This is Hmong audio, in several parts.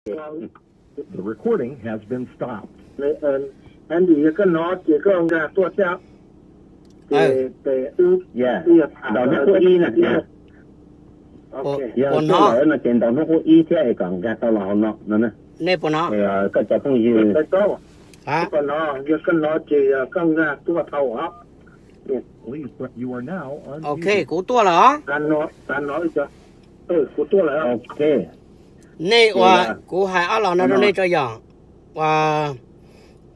The recording has been stopped. Andy, yog koj hnov ces koj nkag tuaj thiab. Ces, ces wb, wb yog tham ntaus hnub qub ib na. Yog koj hnov no ces ntaus hnub qub ib thiab es kom nkag tau los hauv no no na. Nej puas hnov? Koj cov phooj ywg, koj hnov, yog koj hnov ces koj nkag tuaj tau os. Ok, kuv tuaj lawm os. Kuv tuaj lawm. Ok. Nej ua, kuv hais ob los no rau nej tso yom. Ua,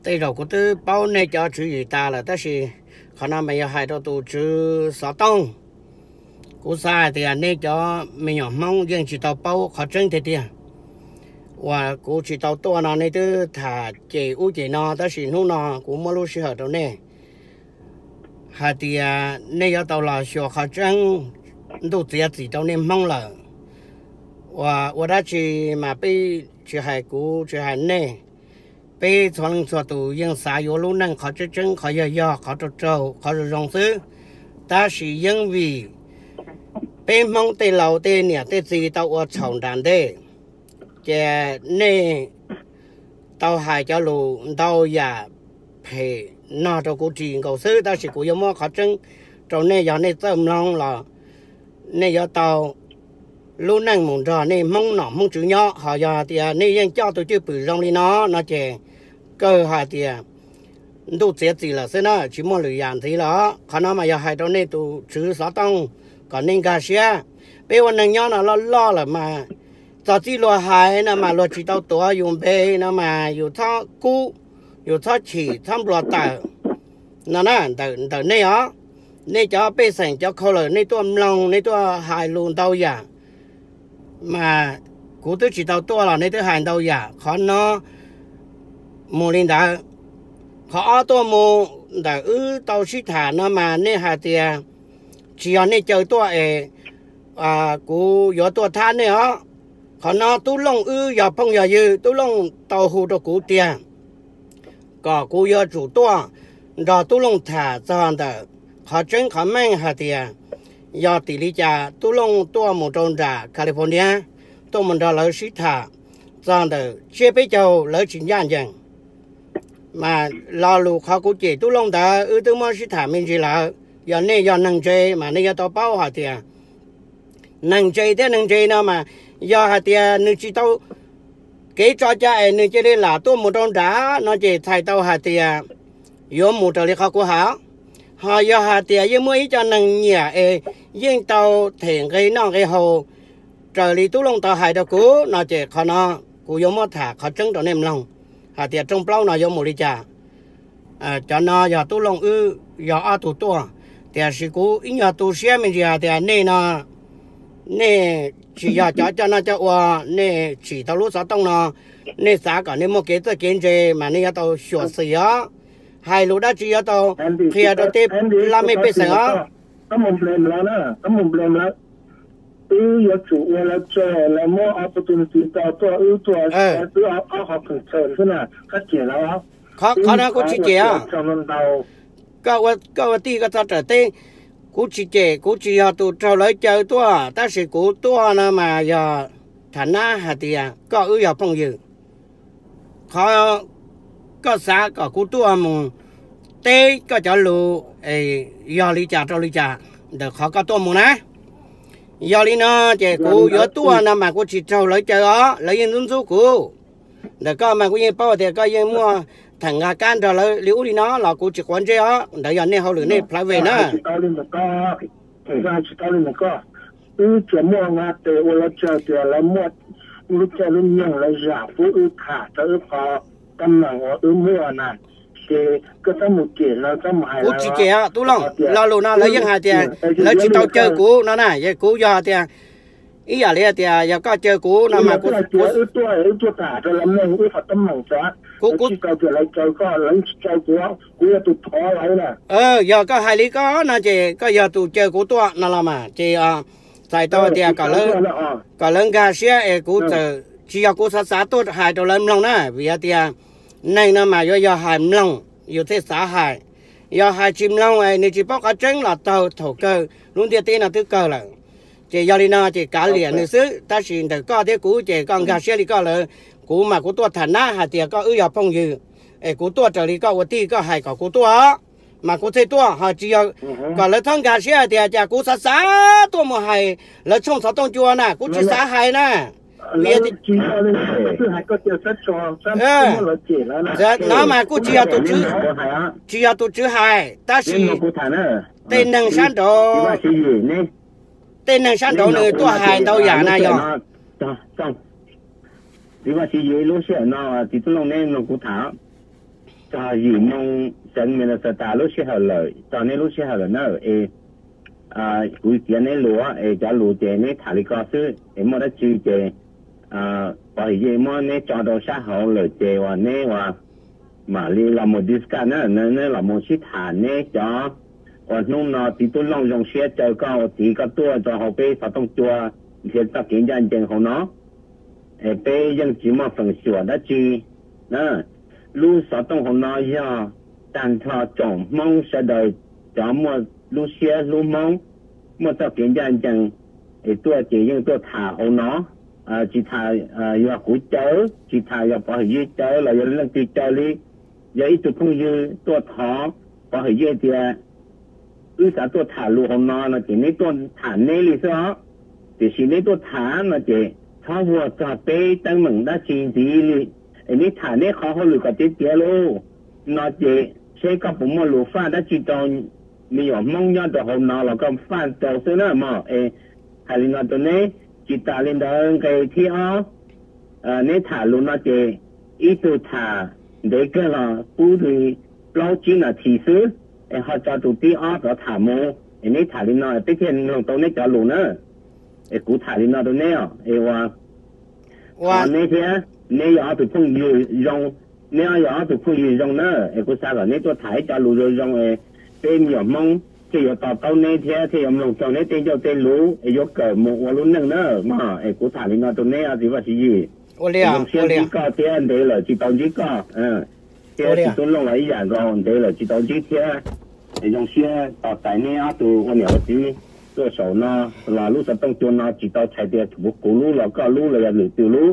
tej zaum kuv twb paub nej cov tswv yim tas lawm tab sis qhov no mas yog hais rau tus tswv xov tooj. Kuv xav hais tias nej cov me nyuam Hmoob yeej tsis tau paub qhov tseeb tiag tiag. Uas kuv tsis tau tuaj no nej twb tham cem ub cem no tab sis hnub no kuv muab lub sij hawm rau nej hais tias nej yuav tau los xyuas qhov tseeb, ntuj txiav txim rau nej Hmoob lawm. Uas ua dab tsi mas peb tsis hais kuv tsis hais nej, peb txhua leej txhua tus yeej xav yuav lub neej qhov tseeb tseeb, qhov yog yog, qhov raug raug, qhov zoo zoo xwb. Tab sis yeej vim peb Hmoob tej laus tej niam tej txiv tau ua txhaum nram ntej, ces nej tau hais cov lus ntau yam phem no rau kuv ris nkaus xwb, tab sis kuv yuav muab qhov tseeb rau nej, yog nej txawj mloog los nej yuav tau lub neej mus nrog nej Hmoob nom Hmoob tswv nyob. Ho yog tias nej yeej coj tus cwj pwm zoo li no no ces kawg hais tias ntuj txiav txim lawm xwb na, tsis muaj lwm yam ntxiv lawm. Qhov no mas yog hais rau nej tus tswv xov tooj kom nej nkag siab. Peb ua neeg nyob no loj loj lawm mas txog txij luag hais no mas luag tsis tau tuav yus npe no mas yus txhob kub, yus txhob chim, txhob npluav tawm no na. Ntawm nej os, nej cov pej xeem cov khau lawm nej tuaj mloog, nej tuaj hais lus ntau yam, mas kuv twb tsis tau tuaj los nej twb hais ntau yam. Qhov no mus li ntawd. Qhov ob tuaj mus ntawm wb tau sib tham no mas nej hais tias tsis yog nej caw tuaj es kuv yuav tuaj thab nej os. Qhov no Tub Looj wb yog phooj yog ywg, Tub Looj tau hu rau kuv tiag kom kuv yuav tsum tuaj nrog Tub Looj tham txog ntawm qhov tseeb qhov meej hais tias yog tim li cas Tub Looj tuaj mus rau nram California, tuaj mus nrog lawv sib tham txog ntawm tsiab peb caug lawv tsis ncaj ncees. Mas lo lus qhov kuv cem Tub Looj ntawd wb twb muab sib tham me ntsis lawm. Yog nej yog neeg ntse mas nej yuav tau paub hais tias neeg ntse thiab neeg ntse no mas yog hais tias nws tsis tau kev tso cai es nws cia li lam tuaj mus rau nrad no ces txhais tau hais tias yuav mus raws li qhov kuv hais. Ho yog hais tias yeej muaj ib co neeg nyiam es yeej tau them nqe noj nqe haus raws li Tub Looj tau hais rau kuv no ces qhov no kuv yuav muab tham qhov tseeb rau nej mloog hais tias rooj plaub no yuav mus li cas. Cov no yog Tub Looj wb yog ob tug tuaj, tiam sis kuv ib nyuag tu siab me ntsis hais tias nej no, nej tsis yog cov coj noj coj ua, nej tsim tau lub xov tooj no, nej xav kom nej muaj kev txawj kev ntse mas nej yuav tau xyuam xim os. Hais lus dab tsi yuav tau qhia rau tej laj mej pej xeem os. Wb yuav tsum ua lawv tsaug, lawv muab opportunity rau tuaj, wb tuaj, wb ob qhov concern xwb na, koj cem lawv. Qhov no kuv tsis cem os. Koj ua tij koj txhob rawm teb. Kuv tsis cem, kuv tsis yog tus raug lawv caw tuaj, tab sis kuv tuaj no mas yog tham nab hais tias koj wb yog phooj ywg. Qhov koj xav kom kuv tuaj mus teb koj cov lus yog li cas rau li cas ntawm qhov koj tuaj mus na. Yog li no ces kuv yuav tuaj no mas kuv tsis raug lawv caw os, lawv yeej ntxub ntxub kuv. Ntawm koj mas kuv yeej paub tias koj yeej muaj theem nqa kab nrog lawv li ub li no los kuv tsis quav ntsej os, ntawd yog nej hauj lwm nej plhaw veg na. Tsis tau li ntawd koj, wb tsuas muaj nqa tes ua lawv tsaug tias lawv muaj lub caij lub nyoog lawv zam pub wb tham rau wb qhov teeb meem uas wb muaj na, ces koj txhob mus cem lawv, txhob mus hais lawv. Kuv tsis cem os Tub Looj, lo lus no lawv yeej hais tias lawv tsis tau caw kuv no na, kuv yog tias ib yam li tias yog koj caw kuv no mas kuv, wb tuaj, wb tuaj tham rau lawv mloog wb qhov teeb meem xwb, kuv tsis tau tias lawv caw koj, lawv tsis caw kuv, kuv yog tus thov lawv na. Yog koj hais li koj no ces koj yog tus caw kuv tuaj no los mas ces txhais tau tias kom lawv nkag siab es kuv txawm tsis yog kuv xav xav tuaj hais rau lawv mloog na, vim hais tias neeg no mas yuav yog hais mloog yus thiaj xav hais. Yog hais tsis mloog es nws tsis paub qhov tseeb los tau thaum kawg lub ntiaj teb no twb kawg lawm. Ces yog li no ces kav liam nws xwb, tab sis ntawm koj thiab kuv ces koj nkag siab li koj lawm. Kuv mas kuv tuaj tham nab hais tias koj wb yog phooj ywg, es kuv tuaj raws li koj ua tij koj hais kom kuv tuaj, mas kuv thiaj tuaj, ho tsis yog kom lawv txhob nkag siab hais tias cas kuv xav xav tuaj mus hais lawv tshooj xov tooj cua na, kuv tsis xav hais na. Vim no mas kuj tsis yog tus tswv, tsis yog tus tswv hais, tab sis tej neeg sab nraud, tej neeg sab nraud nws tuaj hais ntau yam na yog. Txiv Vaj Siv Yis, lub sij hawm no Txiv Tub Looj neb mloog kuv tham, txog yim moo xeev Minnesota lub sij hawm lawm, txog neb lub sij hawm lawm na, es kuv txiav neb lus es cov lus ces neb tham li ko xwb es muaj dab tsi ces pov hwm yeej muab neb tso rau sab hauv lawm ces uas neb uas mam li los mus discuss na, neb los mus sib tham neb cov uas hnub no Txiv Tub Looj zoo siab caw koj ua txiv koj tuaj rau hauv peb xov tooj cua nrhiav txoj kev ncaj ncees hauv no. Es peb yeej tsis muaj feem xyuam dab tsi na. Lub xov tooj hauv no yog tag nrho tsoom Hmoob sawv daws cov muaj lub siab hlub Hmoob, muaj txoj kev ncaj ncees, es tuaj ces yeej tuaj tham hauv no. Tsis tham yog kuv caw, tsis tham yog pov hwm yeej caw los yog leej twg caw li, yog ib tug phooj ywg tuaj thov pov hwm yeej tias wb xav tuaj tham lus hauv no no ces neb tuaj tham neb li xwb os. Tiam sis neb tuaj tham no ces txhob vuag txog peb teeb meem dab tsi ntxiv li, es neb tham neb qhov hauj lwm kom tiav tiav lauj. No ces seb koj puas muaj lus faj dab tsi rau me nyuam Hmoob nyob rau hauv no los koj faj rau xwb na mog. Es hais li no rau neb, tsis tas li ntawd nqe thib ob, neb tham lus no ces ib tug tham ntev kawg los pub li plaub tsib nas this xwb, es ho tso tus thib ob rov tham mus, es neb tham li no peb thiaj mloog tau neb cov lus na. Es kuv tham li no rau neb os, es ua neb thiab, neb yog ob tug phooj ywg zoo, neb yog ob tug phooj ywg zoo na, es kuv xav kom neb tuaj tham ib co lus zoo zoo es peb me nyuam Hmoob thiaj yuav to taub neb thiab thiaj yuav mloog raug neb tej ncauj tej lus es yuav kawm mus ua lub neej na mog. Es kuv tham li no rau neb, txiv Vaj Siv Yis, zoo siab ntsib koj thiab, ntev lawm tsis tau ntsib koj thiab. Txiv Tub Looj los ib yam nkaus, ntev lawm tsis tau ntsib thiab. Es zoo siab tos tais neb ob tug ua niam ua txiv tuaj saum no, los lub xov tooj cua no tsis tau txhais tias tsuas kuv lub los koj lub los yog lwm tus lub.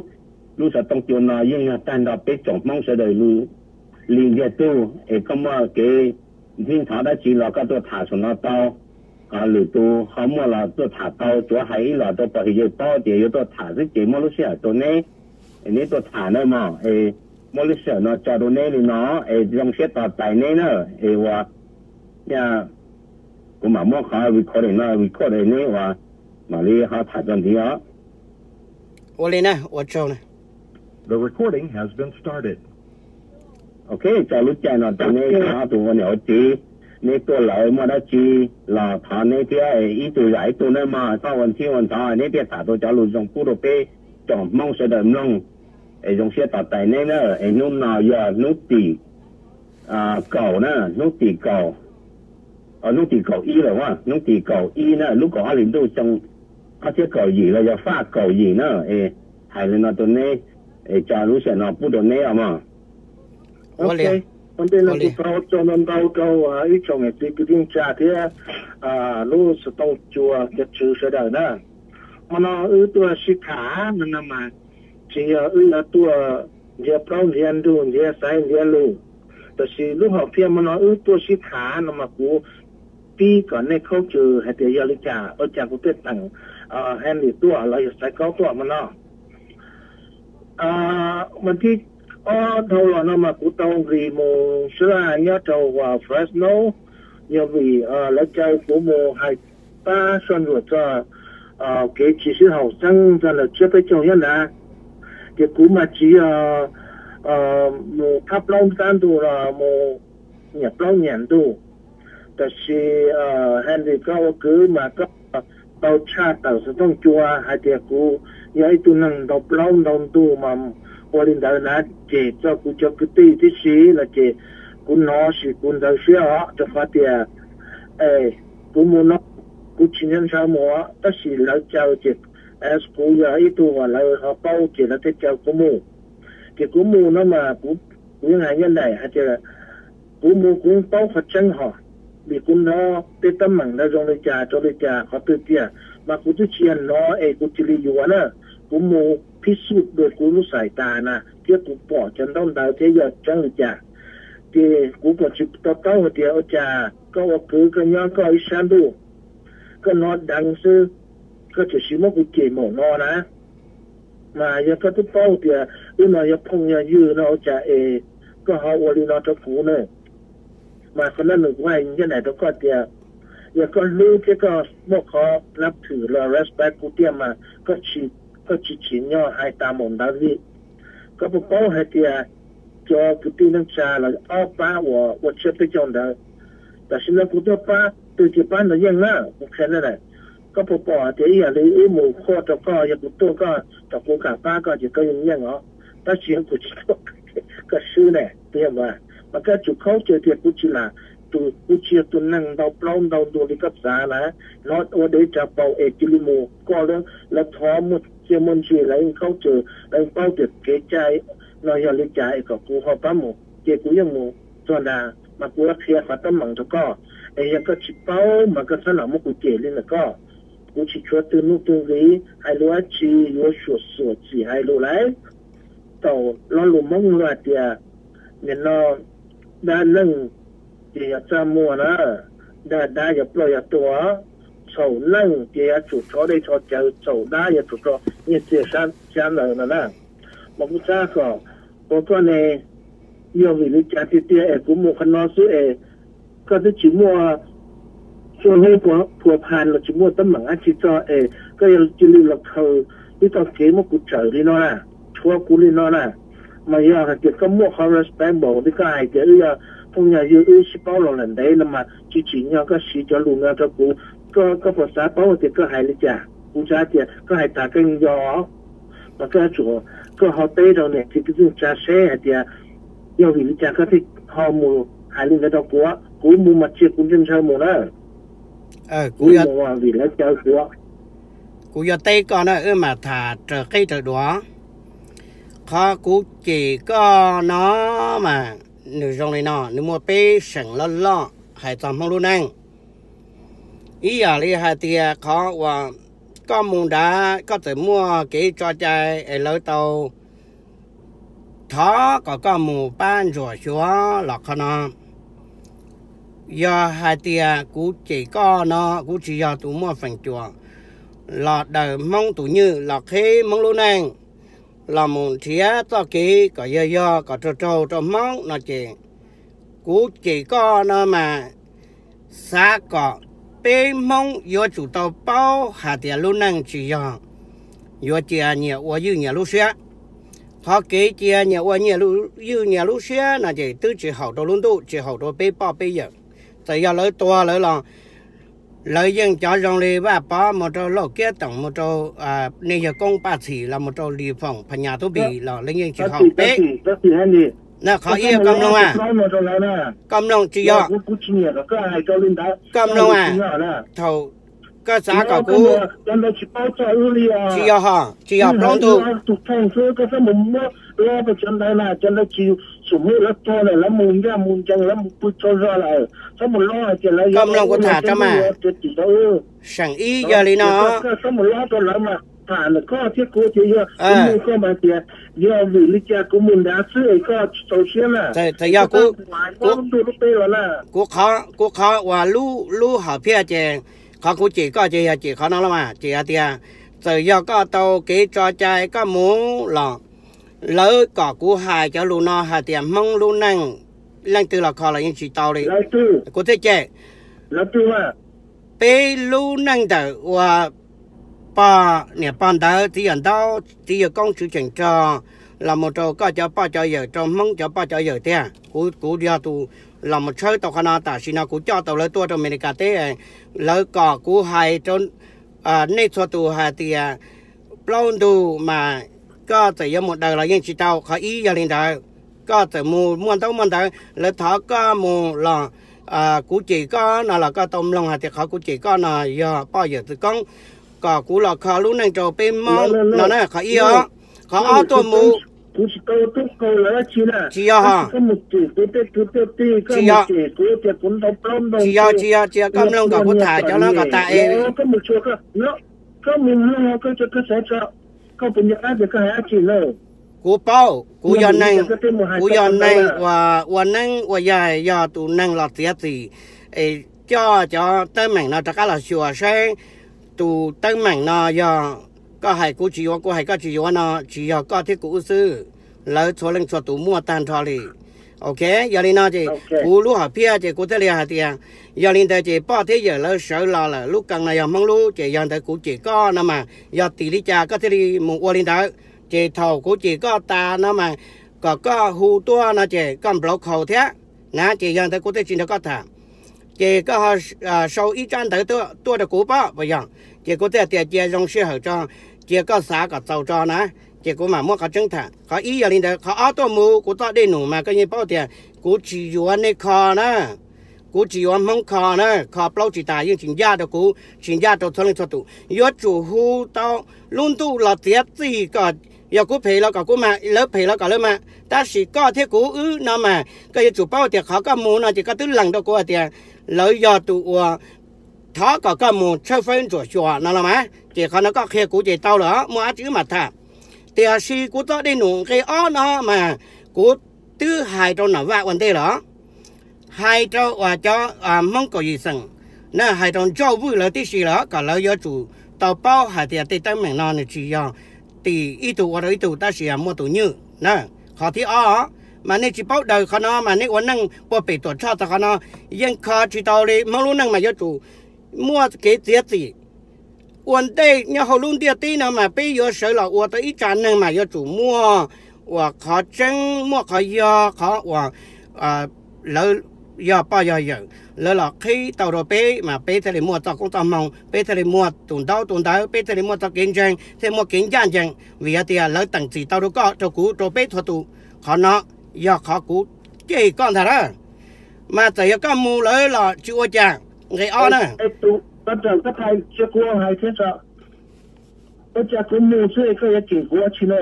Lub xov tooj cua no yeej yog tag nrho peb tsoom Hmoob sawv daws li ntiag tug, es koj muaj kev nthib ntxhov dab tsi los koj tuaj tham saum no tau, ho lwm tus ho muaj los tuaj tham tau, tsuav hais ib los rau pog hwm yawg paub tias yuav tuaj tham xwb ces muab lub sij hawm rau neb, es neb tuaj tham na mog. Es muab lub sij hawm no tso rau neb li no, es zoo siab tos tais neb na. Es ua, kuv mam muab qhov recording no record neb ua, mam li ho tham txog ntxiv os. Ua li na, ua tsaug na. Ok, tso lub caij no rau neb ob tug ua niam ua txiv, neb tuaj lawm muaj dab tsi los thov neb thiab, ib tug zam ib tug na mog, txhob ua ntxhib ua ntxhov, neb thiaj tham tau cov lus zoo pub rau peb tsoom Hmoob sawv daws mloog. Es zoo siab tos tais neb na, es hnub no yog hnub tim kaum na, hnub tim kaum, hnub tim kaum ib lawm, hnub tim kaum ib na, lub kaum ob hlis ntuj xyoo ob txhiab kaum yim los yog faj kaum yim na. Es hais li no rau neb, es tso lub sij hawm no pub rau neb os mog. Ua li, ua ntej no kuv thov ua tsaug ntau ntau rau ib tsoom niam txiv kwv tij neej tsa thiab lub xov tooj cua cov tswv sawv daws na. Hmo no wb tuaj sib tham no no mas tsis yog wb yuav tuaj nrhiav plaub nrhiav ntug nrhiav xaiv nrhiav lus, tab sis lub hom phiaj hmo no wb tuaj sib tham no mas kuv pib kom nej khaub ncaws hais tias yog li cas ua cas kuv thiaj teem Henry tuaj los yog Xaiv Kaub tuaj hmo no. Mas thib ob dhau los no mas kuv tau nqis mus sab laj nyob rau Fresno, yog vim lawv caw kuv mus hais pab soj ntsuam txog kev tsis sib haum xeeb txog ntawm tsiab peb caug nyob nrad. Ces kuv mas tsis yog mus thab plaub thab ntug los mus nyiam plaub nyiam ntug. Tab sis Henry koj ua kwv mas koj tau tshaj tawm xov tooj cua hais tias kuv yog ib tug neeg ntau plaub ntau ntug mas ua li ntawd na, ces txog kuv cov kwv tij tib si los ces kuv hnov sis kuv ntxhov siab os, rau qhov tias kuv mus no kuv tsis ntshaw mus, tab sis lawv caw ces kuv yog ib tug uas lawv ho paub ces lawv thiaj caw kuv mus. Ces kuv mus no mas kuv yeej hais nyob nraim hais tias kuv mus kuv yeej paub qhov tseeb hos, vim kuv hnov tej teeb meem ntawd zoo li cas rau li cas qhov twg tiag mas kuv twb tsis yog hnov es kuv cia li yuav na. Kuv mus phib xub dua kuv lub xais tas na thiab kuv pom cov ntaub ntawv thiab yog tseeb li cas. Ces kuv kuj tsis to taub hais tias ua cas koj ua kwv koj nyob koj ib sab ntuj, koj hnov deev xwb, koj tseem siv muab kuv cem npaum no na. Mas yog koj twb paub tias wb no yog phooj yog ywg no ua cas es koj ho ua li no rau kuv ne? Mas qhov no nws kuv hais nyob nraim rau koj tias yog koj hlub thiab koj muaj qhov nab thwm los respect kuv tiag mas koj tsis tsim nyog hais tas npaum ntawd li. Koj puas paub hais tias cov kwv tij neej tsa los ob pab uas ua tsiab peb caug ntawd, tam sim no kuv tuaj pab twg ces pab ntawd yeej na, kuv qhia na. Koj puas pom hais tias ib yam li wb mus khuaj rau koj, yog kuv tuaj koj kom kuv kam pab koj ces koj yeej yeej os, tab sis yog kuv tsis tuaj koj swb ne, puas yog? Mas koj tsum khaub caws tias kuv tsis lam, kuv tsis yog tus neeg ntau plaub ntau ntug li koj xav na. Hnov ua deb tsa paus es cia li mus koj lawv thov muaj txiaj muaj ntsig lawv yeej khaub caws, lawv yeej paub tias kev cai no yog li cas es kom kuv ho pab mus ces kuv yeej mus txog nrad mas kuv qhia qhov teeb meem rau koj. Es yog koj tsis paub mas koj txhob lam muab kuv cem li ntawm koj. Kuv tsis tshuav twg nuj twg nqis hais lus dab tsi yuav suam xuam txim hais lus lawm. Thaum lo lus Hmoob luag hais tias nim no dab neeg ces yog txaj muag na, dab dab yog ploj yog tuag, txhaum neeg ces yuav tsum rho dej rho cawv, txhaum dab yuav tsum rho nyiaj txiag xyab ntawv no na. Mas kuv xav kom ua koj ne, yog vim li cas tiag tiag es kuv mus qhov no xwb es koj twb tsis muaj txuj hlub phua pha los tsis muaj teeb meem dab tsi txog es koj yuav cia li los khaws ib txoj kev muab kuv tsawm li no na, tshuav kuv li no na. Mas yog hais tias koj muaj qhov respect npaum li koj hais tias wb yog phooj yog ywg wb sib paub los lawm ntev no mas tsis tsim nyog koj siv cov lus no rau kuv. Koj puas xav paub tias koj hais li cas? Kuv xav tias koj hais tas koj yeej yog os. Mas koj yuav tsum, koj ho teb rau niam txiv kwv tij neej tsa seb hais tias yog vim li cas koj thiaj ho mus hais li ntawd rau kuv. Kuv mus mas cia kuv ntshaw ntshaw mus na. Kuv mus vim lawv caw kuv. Kuv yuav teb koj na, wb mam tham raws qeb raws duav. Qhov kuv cem koj no mas nws zoo li no, nws muaj peb seem loj loj hais txog Hmoob lub neej. Ib yam li hais tias qhov uas koj mus nrad koj txawm muaj kev tso cai es lawv tau thov kom koj mus pab ntsuam xyuas los qhov no. Yog hais tias kuv cem koj no kuv tsis yog tus muaj feem cuam los daws Hmoob tus nywj los qheb Hmoob lub neej, los mus nrhiav txoj kev kom yog yog kom raug raug rau Hmoob no ces kuv cem koj no mas xav kom peb Hmoob yuav tsum tau paub hais tias lub neej tsis yog yuav cia nyias ua ywj nyias lub siab. Qhov kev cia nyias ua nyias ywj nyias lub siab no ces twb tsis haum rau lub ntuj, tsis haum rau peb poj peb yawm. Txawm yog lawv tuag lawv los lawv yeej cov zoo li Vaj Pov, mus rau Lauj Kiab Toom, mus rau nej yawg koob Paj Txhim, los mus rau Lis Foom, Phas Nyas Tub Npis los lawv yeej tsis haum peb. Na qhov ib, koj mloog a, koj mloog tsis yog, koj mloog a, thaum koj xav kom kuv, tsis yog ho, tsis yog plaub ntug. Koj mloog kuv tham tso mas. Seem ib yog li no. Txawm yog kuv, kuv qhov uas lub hom phiaj ces qhov kuv cem koj ces yog cem qhov no los mas, ces hais tias txawm yog koj tau kev tso cai koj mus los lawv kom kuv hais cov lus no hais tias Hmoob lub neej leej twg los kho los yeej tsis tau li. Kuv thiaj cem. Peb lub neej ntawm uas pog niam pog ntawd, txiv yawg ntaub txiv yawg koob tswv tseem rog, los mus rau koj cov poj cov yawm, rau Hmoob cov poj cov yawm tiag. Kuv, kuv yog tus los mus tshawb tau qhov no, tam sim no kuv coj tau lawv tuaj rau Amelikas teb, lawv kom kuv hais rau nej txhua tus hais tias plaub ntug mas koj txawm yuav mus daws los yeej tsis tau. Qhov ib yog li ntawd, koj txawm mus muaj ntaub muaj ntawv, lawv thov koj mus los kuv cem koj no los koj tau mloog hais tias qhov kuv cem koj no yog poj yawm txwv koob, kom kuv los kho lub neej rau peb Hmoob no na, qhov ib os. Qhov ob tuaj mus, tsis yog, tsis yog, tsis yog, tsis yog, koj mloog kom kuv tham cov no kom tas es. Koj puas nco qab tias koj hais dab tsi na? Kuv paub, kuv yog neeg, kuv yog neeg uas ua neeb ua yaig, yog tus neeg los txiav txim es coj cov teeb meem no rov qab los xyuas saib tus teeb meem no yog koj hais kuv tsis yuav, kuv hais koj tsis yuav no tsis yog koj thiab kuv wb xwb, lawv txhua leej txhua tus muaj tag nrho li. Ok, yog li no ces kuv lub hom phiaj ces kuv thiaj li hais tias, yog li ntawd ces poj thiab yawm lawv sawv los lawm, lub kee no yog Hmoob lub, ces yog ntawd kuv cem koj no mas yog tim li cas koj thiaj li mus ua li ntawd? Ces thaum kuv cem koj tas no mas kom koj hu tuaj no ces koj nplauv khaus thiab na, ces yog ntawd kuv thiaj tsis nrog koj tham. Ces koj sau ib tsab ntawv tuaj rau kuv pab puas yog? Ces kuv thiaj tias cia zoo sij hawm tso, cia koj xav kom txaus tso na, ces kuv mam muab qhov tseeb tham. Qhov ib yog li ntawd, qhov ob tuaj mus kuv txoj dej num mas koj yeej paub tias kuv tsis yuav nej kho na, kuv tsis yuav Hmoob kho na, kho plaub tsis tas yeej tsis ncaj rau kuv, tsis ncaj rau txhua leej txhua tus. Yuav tsum hu tau lub ntuj los txiav txim kom yog kuv phem los kom kuv mag, lawv phem los kom lawv mag, tab sis koj thiab kuv wb no mas koj yuav tsum paub tias qhov koj mus no ces koj twb lees rau kuv hais tias lawv yog tus uas thov kom koj mus tshawb fawb ntsuam xyuas no los mas, ces qhov no koj qhia kuv ces tau lawm, muaj dab tsi wb mam tham. Tiam sis kuv txoj dej num nqe ob no mas kuv twb hais rau Nom Vaj ua ntej lawm, hais rau uas cov Hmoob kaum yim xeem na, hais rau Ntsauj Vwj lawv tib si lawm kom lawv yuav tsum tau paub hais tias tej teeb meem no nws tsis yog tim ib tug ua rau ib tug, tab sis yog muaj tus nywj na. Qhov thib ob mas nej tsis paub daws qhov no mas nej ua neej puag pem Tuam Tshoj txog qhov no yeej kho tsis tau li. Hmoob lub neej mas yuav tsum muaj kev txiav txim. Ua ntej nyob hauv lub ntiaj teb no mas peb yuav sawv los ua tau ib tsa neeg mas yuav tsum muaj uas qhov tseeb, muaj qhov yog, qhov uas lawv yog poj yog yawm, lawv los qhib tau rau peb mas peb thiaj li muaj txoj koob txoj hmoo, peb thiaj li muaj tus ntaub tus ntawv, peb thiaj li muaj txoj kev ntseeg, thiaj muaj kev ncaj ncees, vim hais tias lawv teem txim tau rau koj, rau kuv, rau peb txhua tus. Qhov no yog qhov kuv cem koj ntag na. Mas txawm yog koj mus lawm los tsis ua cas. Nqe ob na, ua cas kuv mus xwb koj yuav cem kuv ua tsi na?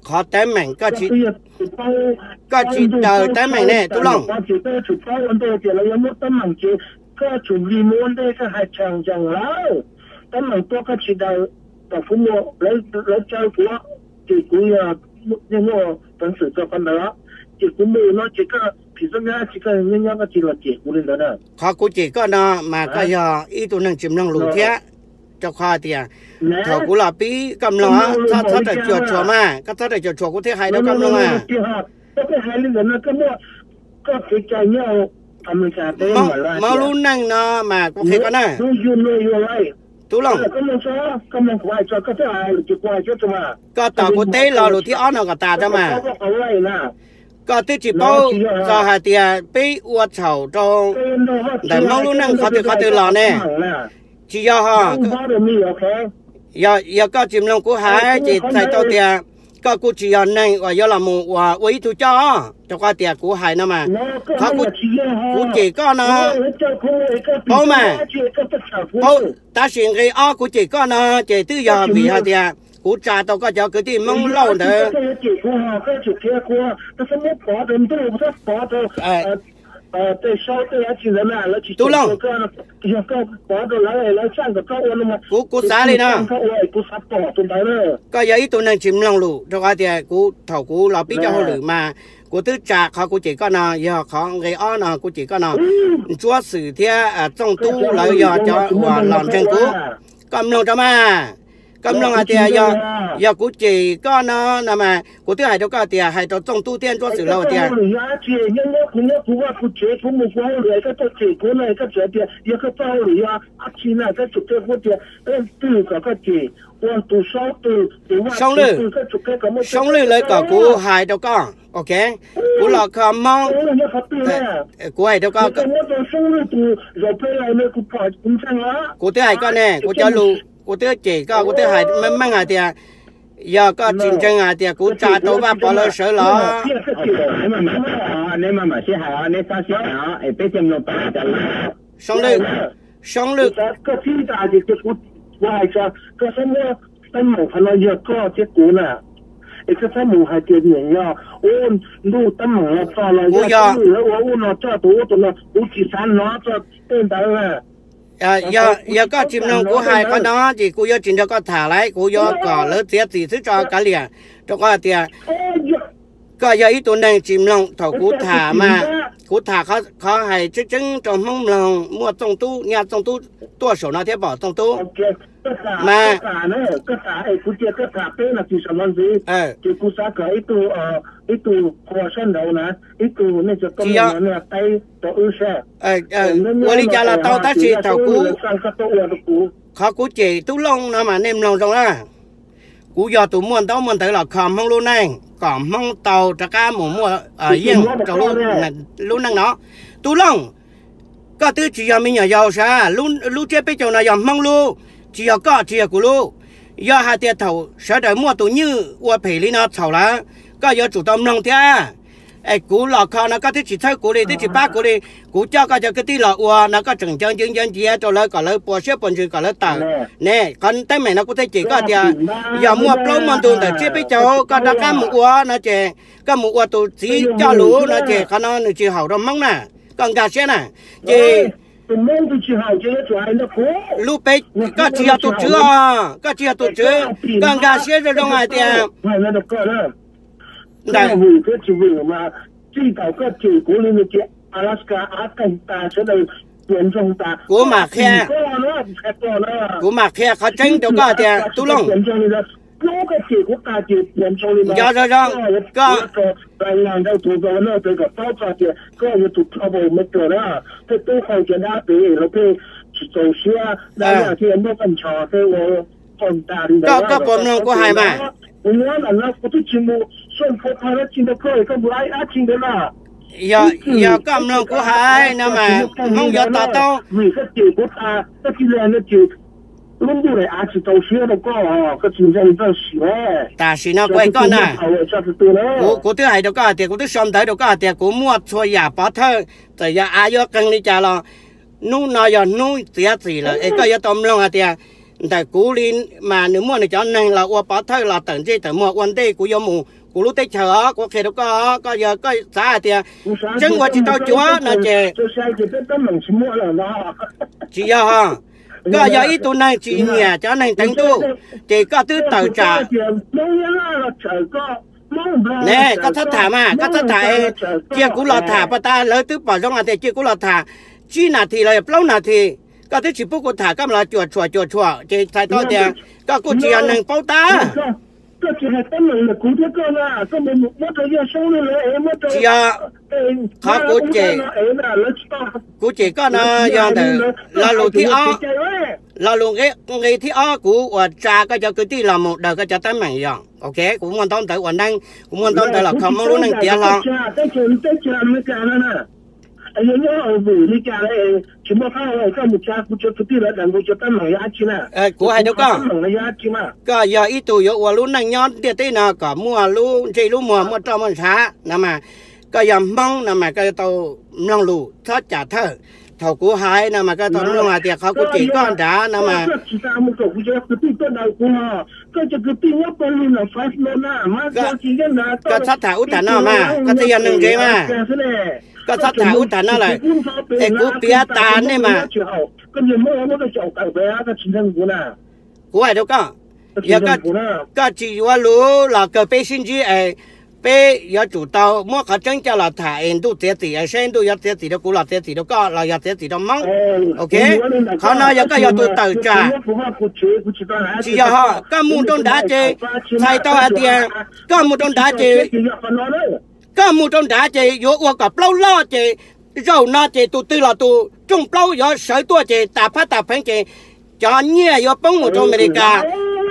Qhov teeb meem koj tsis daws teeb meem ne Tub Looj. Koj yuav tsum paub ua ntej tias lawv yuav muab teeb meem ces koj yuav tsum vim mus ua ntej koj hais tshee ntsees lawm. Teeb meem tuaj koj tsis daws, kom kuv mus, lawv caw kuv, ces kuv yog yeej muaj peev xwm txog qhov ntawd, ces kuv mus no ces koj phim txoj nyab tsis koj nyob nyob koj tsis los cem kuv li ntawd na. Qhov kuv cem koj no mas koj yog ib tug neeg tsis mloog lus thiab, rau qhov tias thaum kuv los pib koj mloog, txhob txhob rawm cuam tshuam mas, koj txhob rawm cuam tshuam kuv thiaj hais rau koj mloog mas. Koj pheej hais li ntawd no koj muaj koj kev cai nyob Amelikas teb. Hmoob lub neej no mas kuv qhia koj na, Tub Looj, koj tos kuv teb lo lus thib ob no kom tas rau mas. Koj twb tsis paub txog hais tias peb ua txhaum rau ntawm Hmoob lub neej qhov twg qhov twg los ne. Tsis yog ho, yog koj tsis mloog kuv hais ces txhais tau tias koj kuj tsis yog neeg uas yuav los mus ua ib tug coj, rau qhov tias kuv hais no mas, qhov kuv cem koj no, paub mas, paub, tab sis nqe ob kuv cem koj no ces twb yog vim hais tias kuv tsa tau koj cov kwv tij Hmoob Lauj ntawd. Tub Looj, kuv, kuv xav li no, koj yog ib tug neeg tsis mloog lus, rau qhov tias kuv thaum kuv los pib cov hauj lwm mas kuv twb tsa qhov kuv cem koj no, yog qhov nqe ob no kuv cem koj no, Ntsuab Xwm thiab Txooj Tub lawv yog cov uas los ntseeg kuv. Koj mloog rau mas, koj mloog hais tias yog kuv cem koj no no mas kuv twb hais rau koj tias, hais rau Txooj Tub thiab Ntsuab Xwm lawv tias, Soob Lwj, Soob Lwj lawv kom kuv hais rau koj, ok, kuv los kho Hmoob, kuv hais rau koj, kuv twb hais koj ne, kuv cov lus kuv twb cem koj, kuv twb hais meej meej hais tias yog koj tsis ntseeg hais tias kuv tsa tau Vaj Pov lawv sawv los. Soob Lwj, Soob Lwj, kuv yog, Yog, yog koj tsis mloog kuv hais qhov no ces kuv yuav tsis nrog koj tham lawm, kuv yuav kom lawv txiav txim xwb tso kav liam, rau qhov tias koj yog ib tug neeg tsis mloog thaum kuv tham mas, kuv tham qhov hais tseeb tseeb rau Hmoob mloog, muaj Txooj Tub, nyaj Txooj Tub tuaj saum no thiab pom Txooj Tub mas. Ua li cas los tau tab sis thaum kuv, qhov kuv cem Tub Looj no mas nej mloog zoo na. Kuv yog tus muaj ntaub muaj ntawv los kho Hmoob lub neej kom Hmoob tau rov qab mus muaj yeej rau lub neej no. Tub Looj, koj twb tsis yog me nyuam yaus sav, lub tsiab peb caug no yog Hmoob lub, tsis yog koj tsis yog kuv lub. Yog hais tias thaum sawv daws muaj tus nywj ua phem li no txhaum lawm, koj yuav tsum tau mloog thiab. Es kuv los kho no koj twb tsis txhawb kuv li, twb tsis pab kuv li. Kuv coj koj cov kwv tij los ua no koj tseem ncaws nciav nciav nciav rau lawv kom lawv puas siab puas ntsws kom lawv tawm. Ne, qhov teeb meem no kuv thiaj cem koj tias yog muaj plaub muaj ntug ntawm tsiab peb caug koj rov qab mus ua no ces koj mus ua tus txiv coj lus no ces qhov no nws tsis haum rau Hmoob na. Koj nkag siab na. Ces lub peb, koj tsis yog tus tswv os, koj tsis yog tus tswv, koj nkag siab zoo zoo hais tias ntawm kuv mam qhia, kuv mam qhia qhov tseeb rau koj tias Tub Looj, nco zoo zoo, koj koj puas mloog kuv hais mas? Yog, yog koj mloog kuv hais no mas Hmoob yuav to taub. Tam sim no kuv hais koj na, kuv, kuv twb hais rau koj hais tias kuv twb sau ntawv rau koj hais tias kuv muaj txhua yam pov thawj, txawm yog av yuav qeeg li cas los hnub no yog hnub txiav txim lawm es koj yuav tau mloog hais tias ntawm kuv li mas nws muaj nws cov neeg los ua pov thawj los tawm ntsej tawm muag ua ntej kuv yuav mus kuv lub teb chaws os, kuv qhia rau koj, koj yog koj xav hais tias tseeb ua tsis tau cuav no ces tsis yog. Koj yog ib tug neeg tsis nyiam cov neeg teev ntuj ces koj twb tawm tsam. Ne, koj txhob tham mas, koj txhob tham, cia kuv los tham pas tas, lawv twb pom zoo hais tias cia kuv los tham tsib nas this los yog plaub nas this, koj twb tsis pub kuv tham, koj los cuam tshuam cuam tshuam ces txhais tau tias koj kuj tsis yog neeg paub tab. Tsis yog, qhov kuv cem, kuv cem koj no yog ntawm lo lus thib ob, lo lus nqe thib ob kuv uas tsa koj cov kwv tij los mus daws koj cov teeb meem yog, ok, kuv muaj ntaub ntawv ua neeb, kuv muaj ntaub ntawv los kho Hmoob lub neej tiav hlo. Kuv hais rau koj, koj yog ib tug yuav ua lub neej nyob ntiaj teb no kom muaj lub ntsej lub muag, muaj roj muaj ntshav no mas, koj yog Hmoob no mas koj yuav tau mloog lus txhob cam thawj. Thaum kuv hais no mas koj tau mloog hais tias qhov kuv cem koj nrad no mas, koj txhob tham ub tham no mas, koj twb yog neeg ntsev mas. Koj txhob tham ub tham no lawm, es kuv piav tas nej mas. Kuv hais rau koj, yog koj tsis yuav lus los kawg peb sib ntsib es peb yuav tsum tau muab qhov tseeb coj los tham es ntuj txiav txim es saib ntuj yuav txiav txim rau kuv los txiav txim rau koj los yog txiav txim rau Hmoob. Ok, qhov no yog koj yog tus tawm tsam. Tsis yog ho, koj mus rau nrad ces txhais tau hais tias koj mus rau nrad ces, koj mus rau nrad ces yuav ua kom plaub loj ces zaum no ces tus twg los tus rooj plaub yuav sawv tuaj ces tas phab tas pheev ces cov nyiaj yuav poob mus rau Amelikas.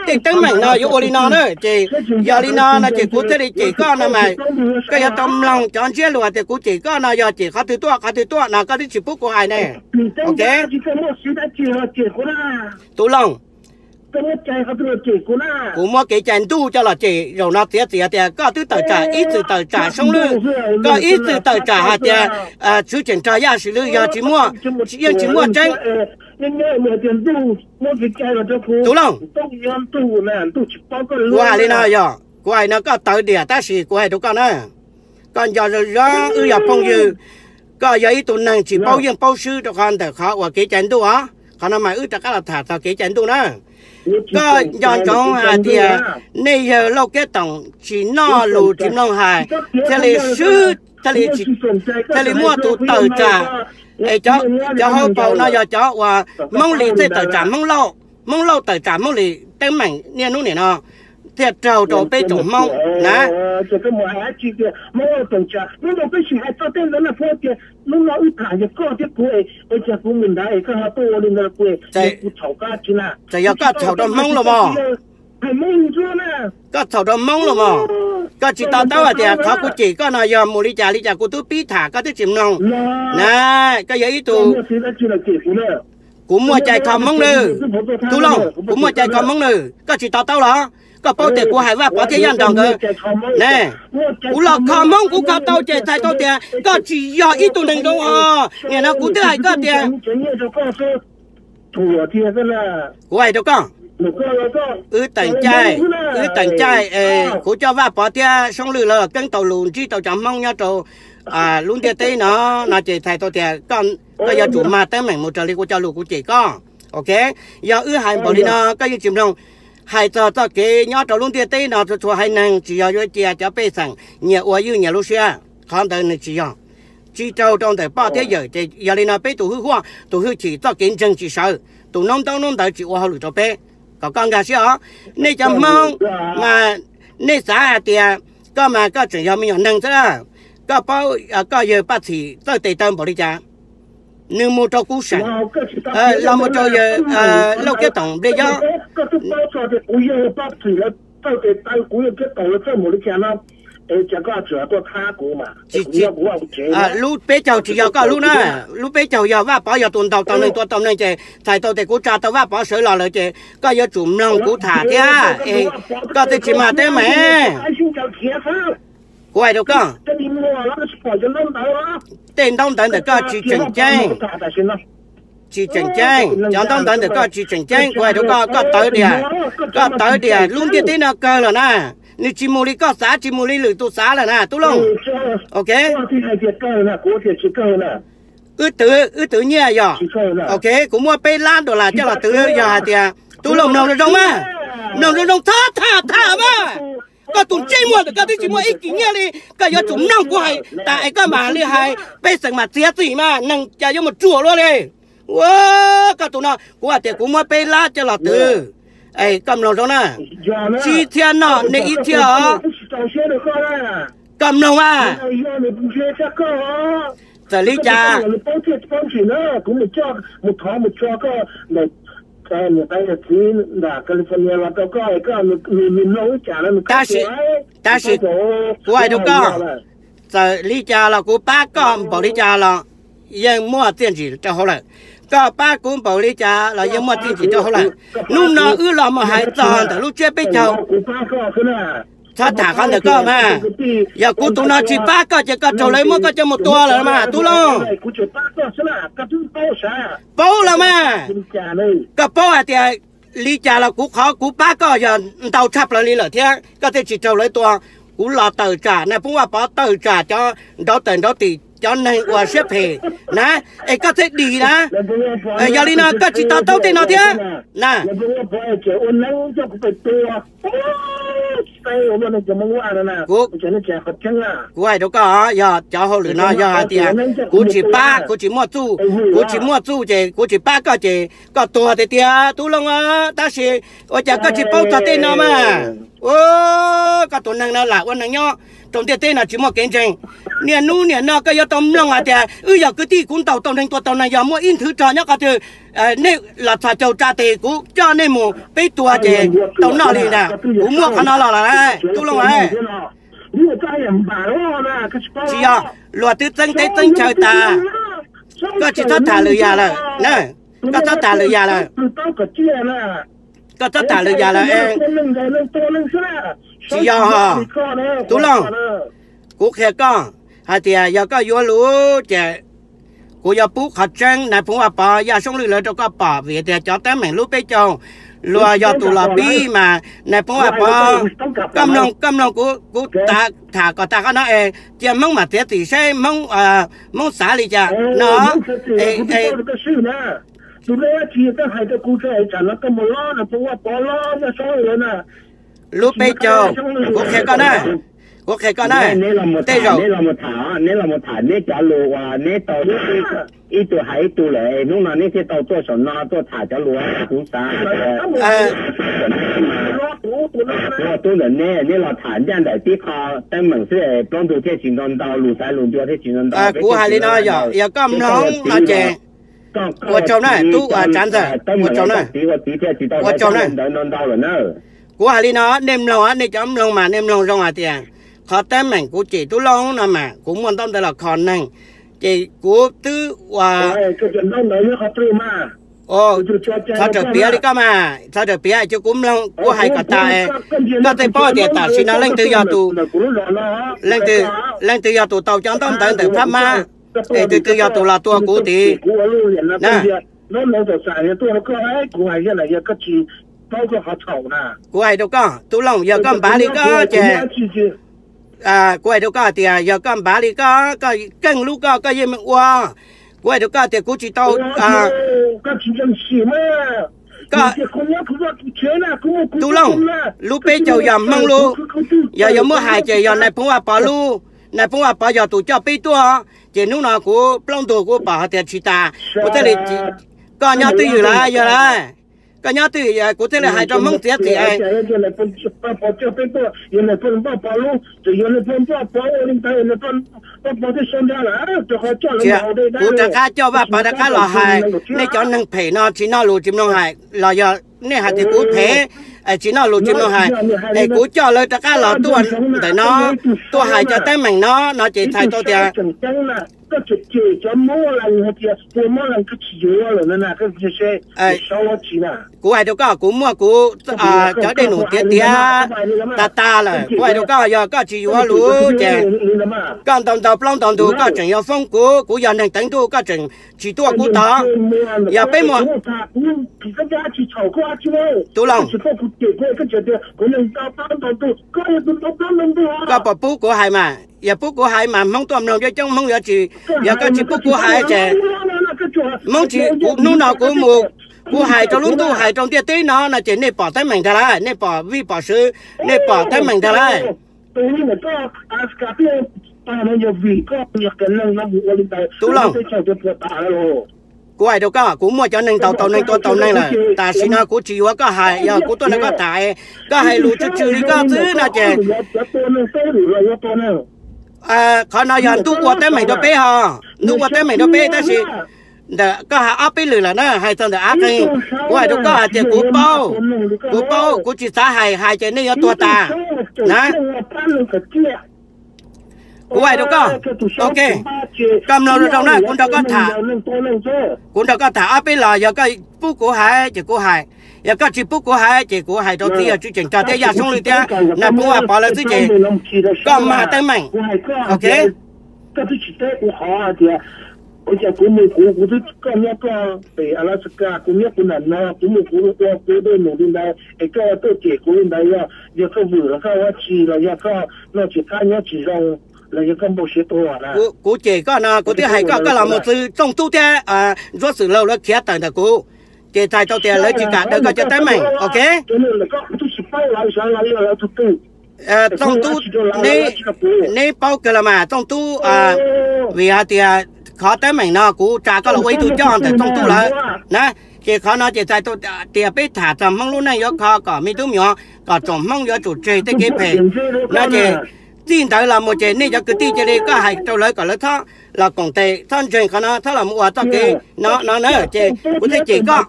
Tej teeb meem no yuav ua li no na ces, yog li no no ces kuv thiaj li cem koj no mas, koj yuav tau mloog cov ntsiab lus tias kuv cem koj no yog cem qhov twg tuaj qhov twg tuaj no koj twb tsis pub kuv hais ne. Ok, Tub Looj, kuv muab kev cai ntuj coj los cem zaum no txiav txim tias koj twb tawm tsam ib txwm tawm tsam Soob Lwj, koj ib txwm tawm tsam hais tias tswv tseem rog Yaj Swm Lwj yog tsis muaj, yeej tsis muaj tseeb. Tub Looj, kuv hais li no yog kuv hais no koj tawv diam tab sis kuv hais rau koj na, koj nco zoo zoo wb yog phooj ywg, koj yog ib tug neeg tsis paub yeej paub swb rau qhov ntawm qhov uas kev cai ntuj os. Qhov no mas wb rov qab los tham txog kev cai ntuj na. Koj nco ntsoov hais tias nej yawg Lauj Kev Toom tsis noj lus tsis mloog hais, thiaj li swb, thiaj li, thiaj li muaj tus tawm tsam. Es cov hauv paus no yog cov uas Hmoob Lis thiaj tawm tsam Hmoob Lauj, Hmoob Lauj tawm tsam Hmoob Lis teeb meem niaj hnub nim no thiaj raug rau peb tsoom Hmoob na. Txawm yog koj txhaum rau Hmoob los mas, koj txhaum rau Hmoob los mas, koj tsis to taub hais tias qhov kuv cem koj no yog mus li cas li cas, kuv twb pib tham koj twb tsis mloog na. Koj yog ib tug, kuv muaj cai kho Hmoob nawb, Tub Looj, kuv muaj cai kho Hmoob nawb, koj tsis to taub los? Koj paub tias kuv hais Vaj Pov thiab Yaj Nraug nkawd ne, kuv los kho Hmoob kuv kho tau ces txhais tau tias koj tsis yog ib tug neeg zoo os. Nim no kuv twb hais koj tias, kuv hais rau koj, wb teem caij, wb teem caij es kuv coj Vaj Pov thiab Soob Lwj lawv los keeb tau lus ntsib tau cov Hmoob nyob rau lub ntiaj teb no, no ces txhais tau tias koj yuav tsum mag teeb meem mus raws li kuv cov lus kuv cem koj. Ok, yog wb hais npaum li no koj yeej tsis mloog. Hais txog txoj kev nyob rau lub ntiaj teb no txhua txhua haiv neeg tsis yog yuav cia cov pej xeem nyias ua ywj nyias lub siab, qhov ntawd nws tsis yog, tsis raug rau ntawm poj thiab yawm. Ces yog li no peb tus hwj huam tus hwj chim txoj kev ntseeg tsis sawv, tus noob ntaub noob ntawv tsis ua hauj lwm rau peb, kom koj nkag siab os. Nej cov Hmoob mas nej xav hais tias koj mas koj tseem yog me nyuam neeg xwb, koj paub koj yawg Paj Txhim txawj tes taw npaum li cas? Nws mus rau kuv seem, los mus rau yawg Lauj Kev Toom nplej yob. Lub peb caug tsis yog koj lub na, lub peb caug yog Vaj Pov yog tus ntaus tau neeg tua tau neeg ces txhais tau tias kuv tsa tau Vaj Pov sawv los lawm ces koj yuav tsum mloog kuv tham thiab es koj thiaj tsis mag teeb meem. Kuv hais rau koj, tej ntaub ntawv ntawm koj tsis tseem ceeb, tsis tseem ceeb, cov ntaub ntawv ntawm koj tsis tseem ceeb. Kuv hais rau koj, koj tawv diam, koj tawv diam, lub ntiaj teb no kawg lawm na, nws tsis mus li koj xav, tsis mus li lwm tus xav lawm na Tub Looj. Ok, wb twv, wb twv nyiaj yog, ok, kuv muab peb lab dollar coj los twv, yog hais tias Tub Looj mloog zoo zoo mas, mloog zoo zoo txhob tham tham mas. Koj tus ntsej muag ntawm koj twb tsis muaj ib kis nyiaj li, koj yuav tsum mloog kuv hais tas es koj mam li hais, pej xeem mas txiav txim mas neeg cas yuav mus ruam luaj li. Ua, koj tus no kuv hais tias kuv muab peb lab coj los twv, es koj mloog zoo na, tsib txhiab noj nej ib txhiab os. Koj mloog mas, txawm li cas, tab sis, tab sis kuv hais rau koj, txawm li cas los kuv pab koj npaum li cas los yeej muaj txiaj ntsig rau hauv lawm. Koj pab kuv npaum li cas los yeej muaj txiaj ntsig rau hauv lawm. Hnub no wb los mus hais txog ntawm lub tsiab peb caug, txhob tham qhov ntawm koj mas. Yog kuv tus no tsis pab koj ces koj raug lawv muab koj coj mus tua lawm mas Tub Looj. Paub lawm mas, koj paub hais tias li cas los kuv, qhov kuv pab koj yog ntau tshaj plaws li lawm thiab koj thiaj tsis raug lawv tua. Kuv los tawm tsam, nais phoo Vaj Pov tawm tsam cov nrauv tawm nrauv tim cov neeg uas siab phem na, es koj thiaj dim na. Yog li no koj tsis to taub tej no thiab na. Kuv hais rau koj, yog cov hauj lwm no yog hais tias kuv tsis pab, kuv tsis muaj txuj, kuv tsis muaj txuj ces kuv tsis pab koj ces koj tuag tiag tiag Tub Looj. Tab sis ua cas koj tsis paub txog tej no mas? Koj tus neeg no lam ua neeg nyob rau ntiaj teb no tsis muaj kev ntseeg. Niaj hnub niaj no koj yuav tau mloog hais tias wb yog kwv tij, kuv ntaus tau neeg tua tau neeg, yog muaj ib nthwv rog nyob qhov twg, nej los txhos caug tsa tes kuv coj nej mus peb tua ces tau noj li ntag. Kuv muaj qhov no los lawm Tub Looj. Tsis yog, luag twb txeeb teb txeeb chaw tas. Koj tsis txhob tham lwm yam lawm, koj txhob tham lwm yam lawm, koj txhob tham lwm yam lawm. Tsis yog, Tub Looj, kuv qhia koj hais tias yog koj yuav lus ces kuv yuav pub qhov tseeb nais phoo Vaj Pov, Yaj Soob Lwj lawv rau koj pom, vim tias cov teeb meem lub peb caug luag yog tus los pib mas nais phoo Vaj Pov, koj mloog, koj mloog kuv, kuv tham kom tas qhov no es cia Hmoob mam txiav txim seb Hmoob, Hmoob xav li cas no. Tus dab tsi koj hais rau kuv tso, tsam no koj mus lob no phooj Vaj Pov lob Yaj Soob lawm na. Lub peb caug, kuv qhia koj na, kuv qhia koj na, neb los mus tej tham, zaum neb los mus tham, neb los mus tham neb cov lus uas neb tau ib tug hais ib tug lawm, hnub no neb thiaj tau tuaj saum no tuaj tham cov lus kuv xav ua tub ntawm neb, neb los tham ncaj ntawm tib qho teeb meem xwb, plaub ntug thiaj tsis nto ntau, lus xaiv lus ncua thiaj tsis nto ntau. Kuv hais li no, yog koj mloog no ces ua tsaug na, tub uas Tsav Ntxawm, ua tsaug na, ua tsaug na. Kuv hais li no, nej mloog, nej cov mloog mas nej mloog zoo hais tias qhov teeb meem kuv cem Tub Looj no mas kuv muaj ntaub ntawv los kho neeg, ces kuv twb ua, thov raws piav li koj mas, thov raws piav, ces kuv mloog, kuv hais kom tas, koj thiaj paub tias tam sim no leej twg yog tus, leej twg, leej twg yog tus tau cov ntaub ntawv ntawm Phab Mab, es twg twg yog tus los tua kuv tid. Kuv hais rau koj, Tub Looj, yog koj npav li koj ces, kuv hais rau koj hais tias yog koj npav li koj, koj keej lub koj, koj yeej meem ua. Kuv hais rau koj tias kuv tsis tau, Tub Looj, lub peb caug yog Hmoob lub, yog yuav muab hais ces yog nais phoo Vaj Pov lub, nais phoo Vaj Pov yog tus coj peb tuaj, ces hnub no kuv plaub ntug kuv pom hais tias tsis tas, kuv thiaj li, koj nyob twj ywm lawm yog lawm, koj nyob twj ywm kuv thiaj li hais rau Hmoob txiav txim. Kuv rov qab coj Vaj Pov rov qab los hais, nej cov neeg phem no tsis noj lus tsis mloog hais los yog nej hais tias kuv phem, tsis noj lus tsis mloog hais, es kuv coj lawv rov qab los tuaj ntawm no, tuaj hais cov teeb meem no no ces txhais tau tias kuv hais rau koj, kuv muaj kuv cov dej num tiav tiav tas tas lawm. Kuv hais rau koj, yog koj tsis yuav lus ces koj ntau ntau plaub ntau ntug koj tseem yuav foob kuv, kuv yog neeg teev ntuj koj tseem tsis tuaj kuv tod. Yog peb muaj, Tub Looj, koj puas pub kuv hais mas? Yog pub kuv hais mas Hmoob tuaj mloog coob coob, Hmoob yuav tsis, yog koj tsis pub kuv hais ces Hmoob tsis, kuv hnub no kuv mus, kuv hais rau lub ntuj hais rau ntiaj teb no no ces nej pom teeb meem ntag lauj, nej pom vij pom sw, nej pom teeb meem ntag lauj. Tub Looj, kuv hais rau koj, kuv muaj cov neeg ntaus tau neeg tua tau neeg lawm, tam sim no kuv tsis yuav koj hais, yog kuv tuaj nrog koj tham, koj hais lus tsw tsw li koj xwb no ces qhov no yog ntuj ua teeb meem rau peb ho, ntuj ua teeb meem rau peb tab sis ntawm koj hais ob peb lwm lawm na, hais txog ntawm av qeeg, kuv hais rau koj hais tias kuv paub, kuv paub, kuv tsis xav hais, hais ces nej yuav tuag tas na. Kuv hais rau koj, ok, koj mloog zoo zoo na, kuv nrog koj tham, kuv nrog koj tham ob peb los, yog koj pub kuv hais ces kuv hais, yog koj tsis pub kuv hais ces kuv hais rau txiv yawg Tswv Tseem Rog thiab Yaj Soob Lwj thiab Nais Phoo Vaj Pov lawv xwb ces koj mag teeb meem, ok. Kuv cem koj no kuv twb hais koj, koj los mus txwv Txooj Tub thiab Ntsuab Xwm Laug lawv khiav tawm ntawm kuv, ces txhais tau tias lawv tsis kam daws koj cov teeb meem, ok. Txooj Tub, neb paub kawg los mas Txooj Tub, vim hais tias qhov teeb meem no kuv tsa koj los ua ib tug coj ntawm Txooj Tub lawm na, ces qhov no ces txhais tau tias peb tham txog Hmoob lub neej yuav kho kom me tub me nyuam, kom tsoom Hmoob yuav tsum tseg tej kev phem no ces txij ntawd los mus ces nej cov kwv tij cia li koj hais rau lawv kom lawv txhob los koom tes, txhob ntseeg qhov no, txhob los mus ua txoj kev no no na, ces kuv thiaj cem koj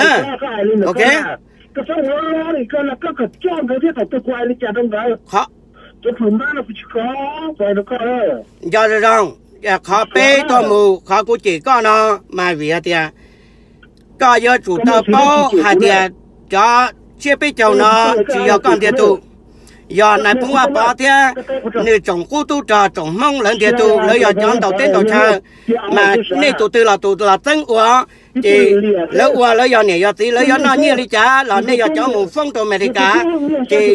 na, ok. Nco zoo zoo, qhov peb tuaj mus, qhov kuv cem koj no mas vim hais tias koj yuav tsum tau paub hais tias cov tsiab peb caug no tsis yog koj ntiag tug, yog Nais Phoo Vaj Pov thiab nws tsoom qub tub rog tsoom Hmoob lawv ntiag tug, lawv yog cov ntaus teb ntaus chaw, mas nej tus twg los tus los txeeb ua, ces lawv ua lawv yog niam yog txiv, lawv yuav noj nyiaj li cas los nej yog cov mus foob rau Amelikas, ces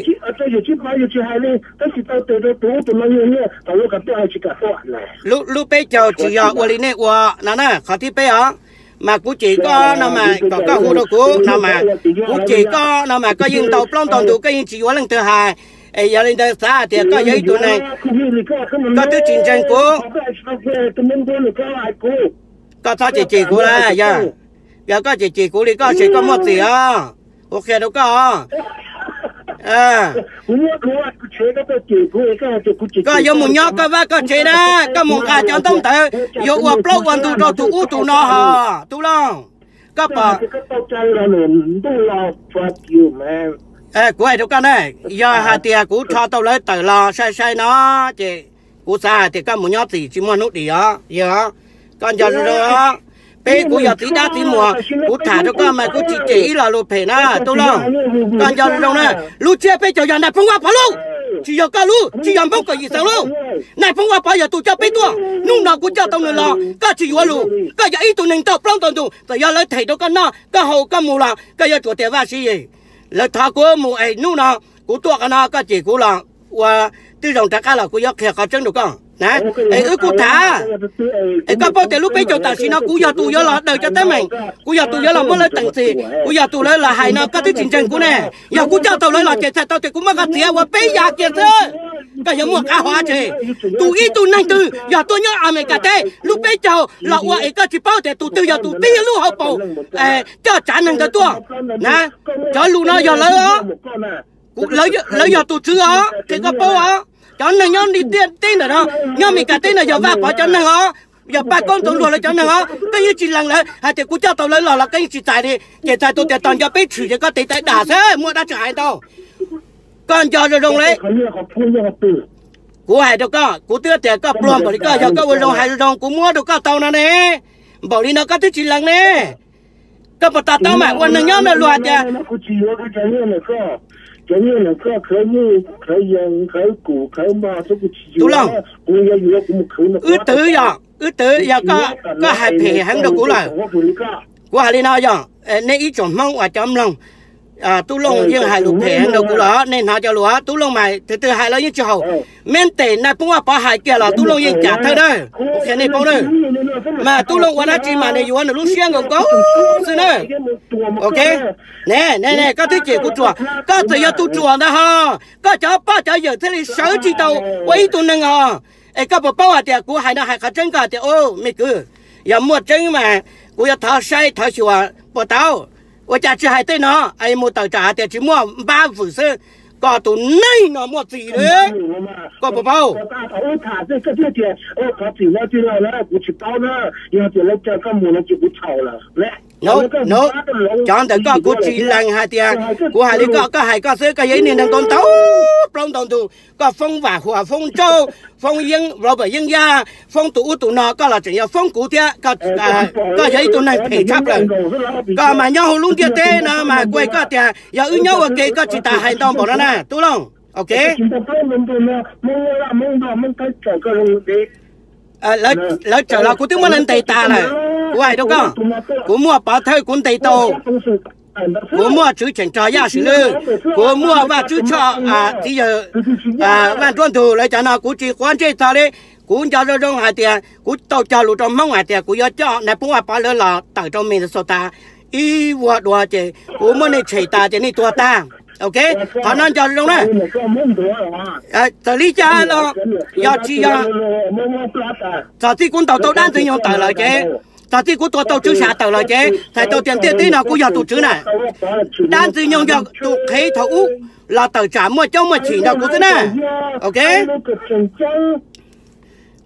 lub peb caug tsis yog ua li nej ua no na, qhov thib peb os. Mas kuv cem koj no mas kom koj hu rau kuv no mas, kuv cem koj no mas koj yeej ntau plaub ntau ntug, koj yeej tsis yuav leej twg hais. Es yog li ntawd xav hais tias koj yog ib tug neeg, koj twb tsis ntseeg kuv, koj txhob cem cem kuv lawm. Yog, yog koj cem cem kuv li koj ces koj muaj txim os. Kuv qhia rau koj os. Koj yuav mus nyob koj vaj koj tsev na, koj mus nqa cov ntaub ntawv yuav ua plaub ua ntug rau tus ub tus no hos Tub Looj. Koj pom, kuv hais rau koj na, yog hais tias kuv rho tau lawv tawm los sai sai no ces kuv xav hais tias koj mus nyob txim tsis muaj hnub dim os. Yog, koj nco zoo zoo os. Peb kuv yog txiv dab txiv muas, kuv tham rau koj mas kuv tsis cem ib lo lus phem na Tub Looj. Koj nco zoo zoo na, lub tsiab peb caug yog Nais Phoo Vaj Pov lub, tsis yog koj lub, tsis yog Hmoob Kaum Yim Xeev lub. Nais Phoo Vaj Pov yog tus coj peb tuaj, hnub no kuv coj tau nws los koj tsis yuav lus, koj yog ib tug neeg ntau plaub ntau ntug, txawm yog lawv them rau koj noj koj haus koj mus los koj yuav tsum tias Vaj Tswv, lawv thov kuv mus es hnub no kuv tuaj qhov no koj cem kuv los ua twb zoo rov qab los kuv yuav qhia qhov tseeb rau koj na. Es wb kuj tham, es koj paub tias lub peb caug tam sim no kuv yog tus yuav los daws cov teeb meem, kuv yog tus yuav los muab lawv teem txim, kuv yog tus lawv los hais no koj twb tsis ntseeg kuv ne. Yog kuv coj tau lawv los ces txhais tau tias kuv muab koj txiav ua peb yav kiag xwb. Koj yuav muaj qab hau dab tsi? Tus ib tug neeg twg yog tuaj nyob Amelikas teb lub peb caug los ua es koj tsis paub tias tus twg yog tus pib lub hauv paus coj tsav neeg ntawd tuaj na. Cov lus no yog lawv os, lawv yog tus tswv os, qhia koj paub os. Cov neeg nyob ntiaj teb ntawm no, nyob Amelikas teb no yog Vaj Pov cov neeg os, yog Paj Koob Ntxoov Luag lawv cov neeg os. Koj yeej tsis lees lawv hais tias kuv coj tau lawv los los koj yeej tsis txais li, ces txhais tau tias tos nco peb tshwm ces koj tes taw dam xwb, muaj dab tsi hais ntau. Koj nco zoo zoo li. Kuv hais rau koj, kuv twb tias koj pluag npaum li koj, yog koj ua zoo hais zoo zoo kuv muab rau koj tau no ne. Npaum li no koj twb tsis lees ne. Koj puas to taub mas ua neeg nyob no luag hais tias, Tub Looj, wb twv yog, wb twv yog koj hais phem heev rau kuv lawm. Kuv hais li no yog, nej ib tsoom Hmoob uas cov mloog, Tub Looj yeej hais lus phem heev rau kuv los nej hnov cov lus, Tub Looj mas tus twg hais los yeej tsis haum. Meb tes Nais Phoo Vaj Pov hais kiag los Tub Looj yeej cam thawj dawb, kuv qhia nej paub dawb. Mas Tub Looj ua dab tsi mas nws yuav nws lub siab nkaus nkaus xwb na. Ok, ne ne ne, koj twb cem kuv ruam, koj txawm yog tus ruam ntawd ho, koj cov pog cov yawm thiaj li sawv tsis tau ua ib tug neeg os. Es koj puas paub hais tias kuv hais no hais qhov tseeb, koj hais tias, me kwv, yog muaj tseeb mas kuv yuav thov saib thov xyuas puas tau. Ua cas tsis hais tej no, es mus tawm tsam hais tias tsis muaj npab vwm xwb, koj tus neeg no muaj txim li. Koj puas paub? No, cov ntawm koj kuv tsis lees hais tias, kuv hais li koj, koj hais koj xwb, koj yog ib niag neeg ntau ntau plaub ntau ntug, koj foob Vam Huas, foob Ntsauj, foob Yeeb, Robert Yeeb Yaj, foob tus ub tus no, koj los tseem yuav foob kuv thiab. Koj yog ib tug neeg phem tshaj plaws. Koj mas nyob hauv lub ntiaj teb no mas kuv hais koj tias yog wb nyob ua ke koj tsis tas hais ntau npaum no na Tub Looj. Ok, lawv tsawm los kuv twb muab lawv ntes tas lawm. Kuv hais rau koj, kuv muaj pov thawj kuv ntes tau, kuv muaj tswv cheem rog Yaj Swm Lwj, kuv muaj Vaj Tswv Tshoj, txiv yawg Vaj Nruab Ntug lawv cov no kuv tsis quav ntsej txog li. Kuv nco zoo zoo hais tias kuv tau cog lus rau Hmoob hais tias kuv yuav coj Nais Phoo Vaj Pov lawv los tawm rau Minnesota ib vuag dua ces kuv muab nej tshem tas ces nej tuag tag. Ok, qhov no nco zoo zoo na. Txawm li cas los yog tsis yog, txog txij kuv ntaus tau dab ntxwg nyoog tawm lawm ces, txog txij kuv tua tau tswv sam tawm lawm ces txhais tau tias ntiaj teb no kuv yog tus tswv na. Dab ntxwg nyoog yog tus qhev thaum ub los tawm tsam muaj coob muaj chim nrog kuv xwb na. Ok,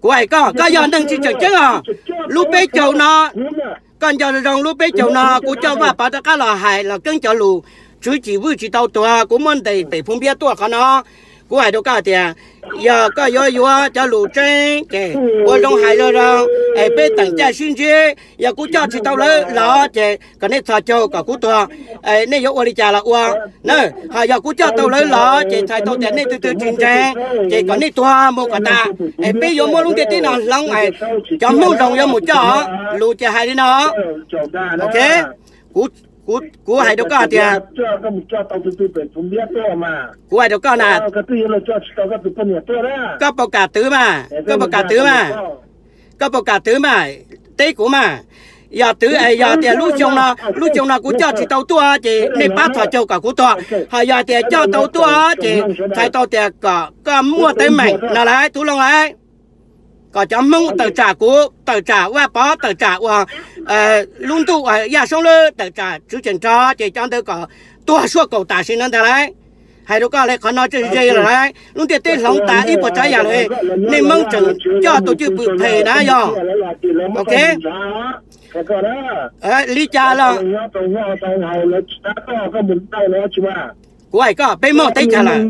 kuv hais koj, koj yog neeg tsis tseem ceeb os. Lub peb caug no, koj nco zoo zoo, lub peb caug no kuv coj Vaj Pov rov qab los hais los keeb cov lus, Tswv Cim Vwj tsis tau tuag, kuv muab ntes pem Phu Npiab tuaj qhov no. Kuv hais rau koj tias yog koj yuav yuav cov lus tseeb ces ua zoo hais zoo zoo es peb teem caij sib ntsib. Yog kuv coj tsis tau lawv los ces kom nej txhos caug kom kuv tuag, nej yuav ua li cas los ua na. Ho yog kuv coj tau lawv los ces txhais tau tias nej tus twg tsis ntseeg ces kom nej tuag mus kom tas. Es peb yuav muab lub ntiaj teb no hloov, cov Hmoob zoo yuav mus coj. Lus ces hais li no. Ok, kuv hais rau koj tias, kuv hais rau koj na, koj puas kam twv mas, koj puas kam twv mas, koj puas kam twv mas, teb kuv mas. Yog twv es yog tias lub xyoo no, lub xyoo no kuv coj tsis tau tuaj ces nej pab txhos caug kom kuv tuag, ho yog tias coj tau tuaj ces txhais tau tias kom koj muaj teeb meem no lauj Tub Looj lauj. Kom cov Hmoob tawm tsam kuv, tawm tsam Vaj Pov, tawm tsam uas lub ntuj uas Yaj Soob Lwb, tawm tsam Tswv Cheem Rog ces cov ntawd kom tuag suab kaum tam sim no ntag lauj. Hais rau koj li qhov no tseem ze lawm lauj, lub ntiaj teb hloov tas ib puas tsav yam li, nej Hmoob tseem coj tus cwj pwm phem na yog. Ok. Li cas los kuv hais koj peb muaj teb chaws lawm.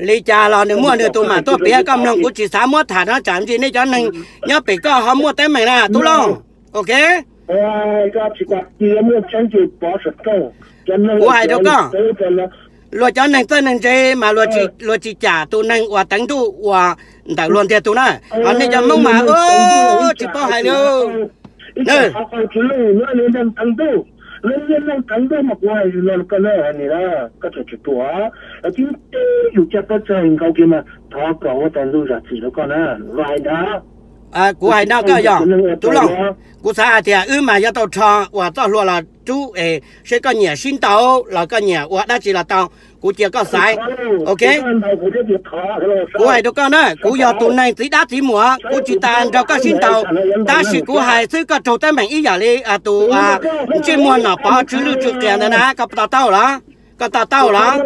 Li cas los nws muaj nws tus mam tuaj piav, koj mloog kuv tsis xav muab tham no tsam ntsis nej cov neeg nyob pem koj ho muaj teeb meem na Tub Looj. Ok. Kuv hais rau koj, luag cov neeg txawj neeg ntse mas luag tsis cam tus neeg uas teev ntuj uas ntawm luag ntiag tug na, ho nej cov Hmoob mas tsis paub hais li. Kuv hais no koj yog Tub Looj, kuv xav hais tias wb mas yuav tau rho uas txoj hlua los rub es seb koj nyiam sib ntaus los koj nyiam ua dab tsi los tau, kuv cia koj xaiv. Ok. Kuv hais rau koj na, kuv yog tus neeg txiv dab txiv muam, kuv tsis tas nrog koj sib ntaus, tab sis kuv hais xwb koj raug teeb meem ib yam li tus ntsej muag Nom Pov tsw lwj tsw qias ntawd na, koj to taub los? Koj to taub los?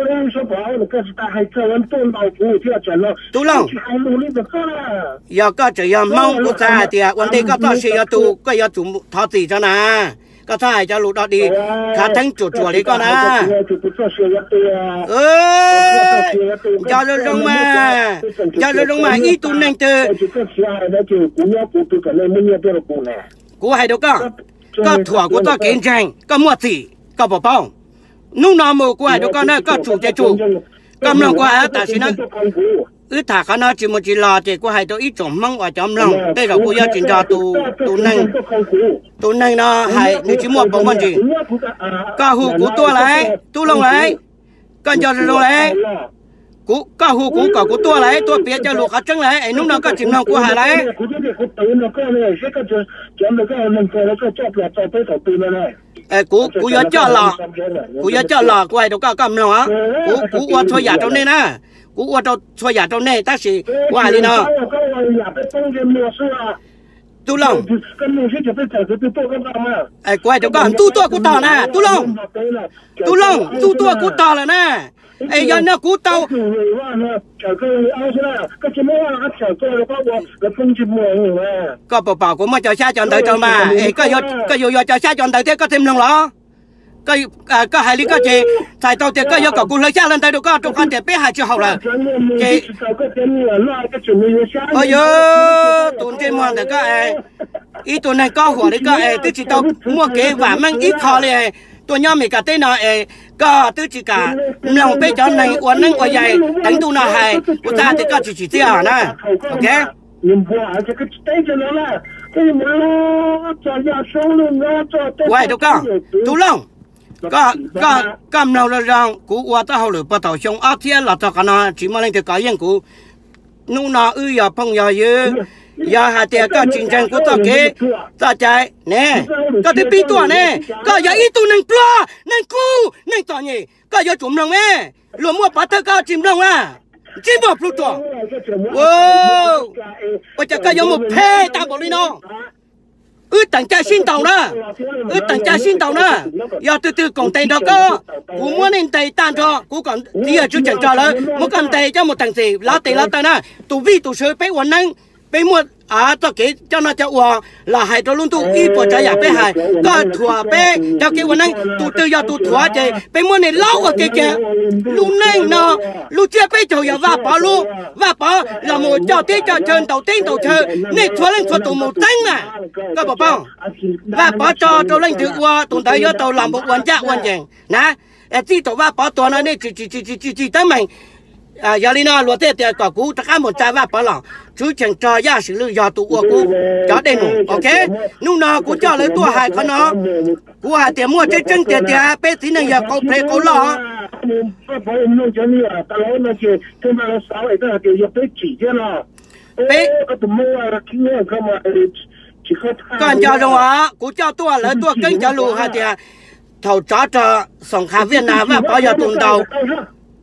Tub Looj, yog koj tseem yog Hmoob kuv xav hais tias ua ntej koj txoj sia yuav tu koj yuav tsum thov txim tso na. Koj txhob hais cov lus dog dig khav theeb ruam ruam li koj na. Nco zoo zoo mas, nco zoo zoo mas ib tug neeg twg. Kuv hais rau koj, koj thuam kuv txoj kev ntseeg koj muaj txim koj puas paub? Hnub no mus kuv hais rau koj na, koj tsum ces tsum. Koj mloog kuv hais tam sim no. Wb tham qhov no tsis mus tsis los ces kuv hais rau ib tsoom Hmoob uas cov mloog tej zaum kuv yuav tsis nrog tus neeg, tus neeg no hais nws tsis muaj peev muaj ntsis. Koj hu kuv tuaj lauj, Tub Looj lauj, koj nco zoo zoo lauj. Koj hu kuv kom kuv tuaj lauj, tuaj piav cov lus qhov tseeb lauj, es hnub no koj tsis mloog kuv hais lauj. Kuv, kuv yuav coj los, kuv yuav coj los kuv hais rau koj, koj mloog. Kuv ua txhua yam rau nej na, kuv ua rau txhua yam rau nej tab sis kuv hais li no. Tub Looj, kuv hais rau koj, ntuj tuaj kuv tog na Tub Looj. Tub Looj, ntuj tuaj kuv tog lawm na. Es yog no kuv tau, koj puas pom kuv muaj cov xyab cov ntawv rau mas es koj yuav yuav cov xyab cov ntawv thiab koj thiaj mloog los? Koj hais li koj ces txhais tau tias koj yuav kom kuv hlawv xyab hlawv ntawv rau koj rau qhov tias peb hais tsis haum lawm. Ces, yog tus ntsej muag ntawm koj es, ib tug neeg kob huam li koj es twb tsis tau muaj kev vam meej ib qho li, tuaj nyob Meskas teb no es koj twb tsis kam mloog peb cov neeg ua neeb ua yaig teev ntuj no hais, kuv xav tias koj tsis tsim txiaj na. Ok. Kuv hais rau koj, Tub Looj, koj mloog zoo zoo, kuv ua txoj hauj lwm puag thaum xyoo ob txhiab los txog qhov no tsis muaj leej twg kov yeej kuv. Hnub no wb yog phooj yog ywg, yog hais tias koj tsis ntseeg kuv txoj kev txoj cai ne, koj twb pib tuaj ne, koj yog ib tug neeg pluag, neeg qub, neeg txom nyem, koj yuav tsum mloog me. Luag muaj pov thawj koj tsis mloog a, ntsej muag plhu ruam. Ua cas koj yuav mus phem tag npaum li no? Wb teem caij sib ntaus na, wb teem caij sib ntaus na. Yog twg twg koom tes nrog koj, kuv muab nej ntes tag nrho, kuv kom txiv yawg Tswv Cheem Rog lawv muab koj ntes coj mus teem txim lov tes lov taw na. Tus vij tus sw peb ua neeb, peb muaj txoj kev coj noj coj ua los hais rau lub ntuj ib puas tsav yam peb hais, koj thuam peb cov kev ua neeb, tus twg yog tus thuam ces peb muab nej laub ua ke kiag. Lub neej no lub tsiab peb caug yog Vaj Pov lub, Vaj Pov los mus coj teb coj chaw ntaus teb ntaus chaw, nej txhua leej txhua tus mus txeeb na. Koj puas paub? Vaj Pov tso rau leej twg ua tus ntawd yuav tau los mus ua ncaj ua ncees na. Txij thaum Vaj Pov tuag no nej tsis tsis tsis tsis tsis teeb meem. Yog li no luag thiaj tias kom kuv rov qab mus tsa Vaj Pov los, Tswv Cheem Rog Yaj Swm Lwj yog tus ua kuv cov dej num. Ok, hnub no kuv coj lawv tuaj hais qhov no, kuv hais tias muaj tseeb tseeb tiag tiag peb txiv neej yog qauv phem qauv loj. Vaj Pov mloog cov niam tas los no ces tej no lawv xav es koj hais tias yog peb tsim thiab no. Peb, koj tus Hmoob, koj nco zoo os, kuv coj tuaj, lawv tuaj keeb cov lus hais tias thaum tsov rog xoom qha Vij Nas, Vaj Pov yog tus ntaus,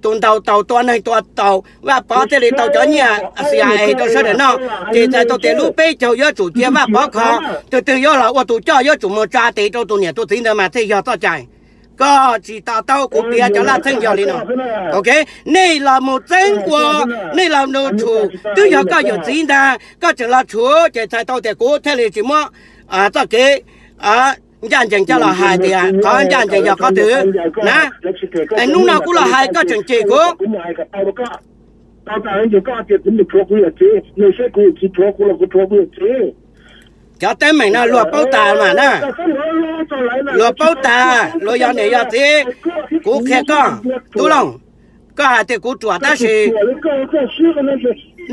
tus ntaus tau tua neeg tua tau, Vaj Pov thiaj li tau cov nyiaj C I A rau sawv daws noj. Ces txhais tau tias lub peb caug yuav tsum cia Vaj Pov kho, tus twg yuav los ua tus coj yuav tsum mus tsa tes rau tus niam tus txiv ntawd mas thiaj yog txoj cai. Koj tsis to taub kuv piav cov laj txheej yog li no. Ok, nej los mus txeeb ua, nej los mus tshum, twb yog koj yawm txiv ntag, koj tseem los tshum ces txhais tau tias kuv thiaj li tsis muab txoj kev ncaj ncees coj los hais tias qhov ncaj ncees yog qhov twg na. Es hnub no kuv los hais koj tseem cem kuv. Cov teeb meem no luag paub tas mas na, luag paub tas, luag yog niam yog txiv. Kuv qhia koj, Tub Looj, koj hais tias kuv ruam tab sis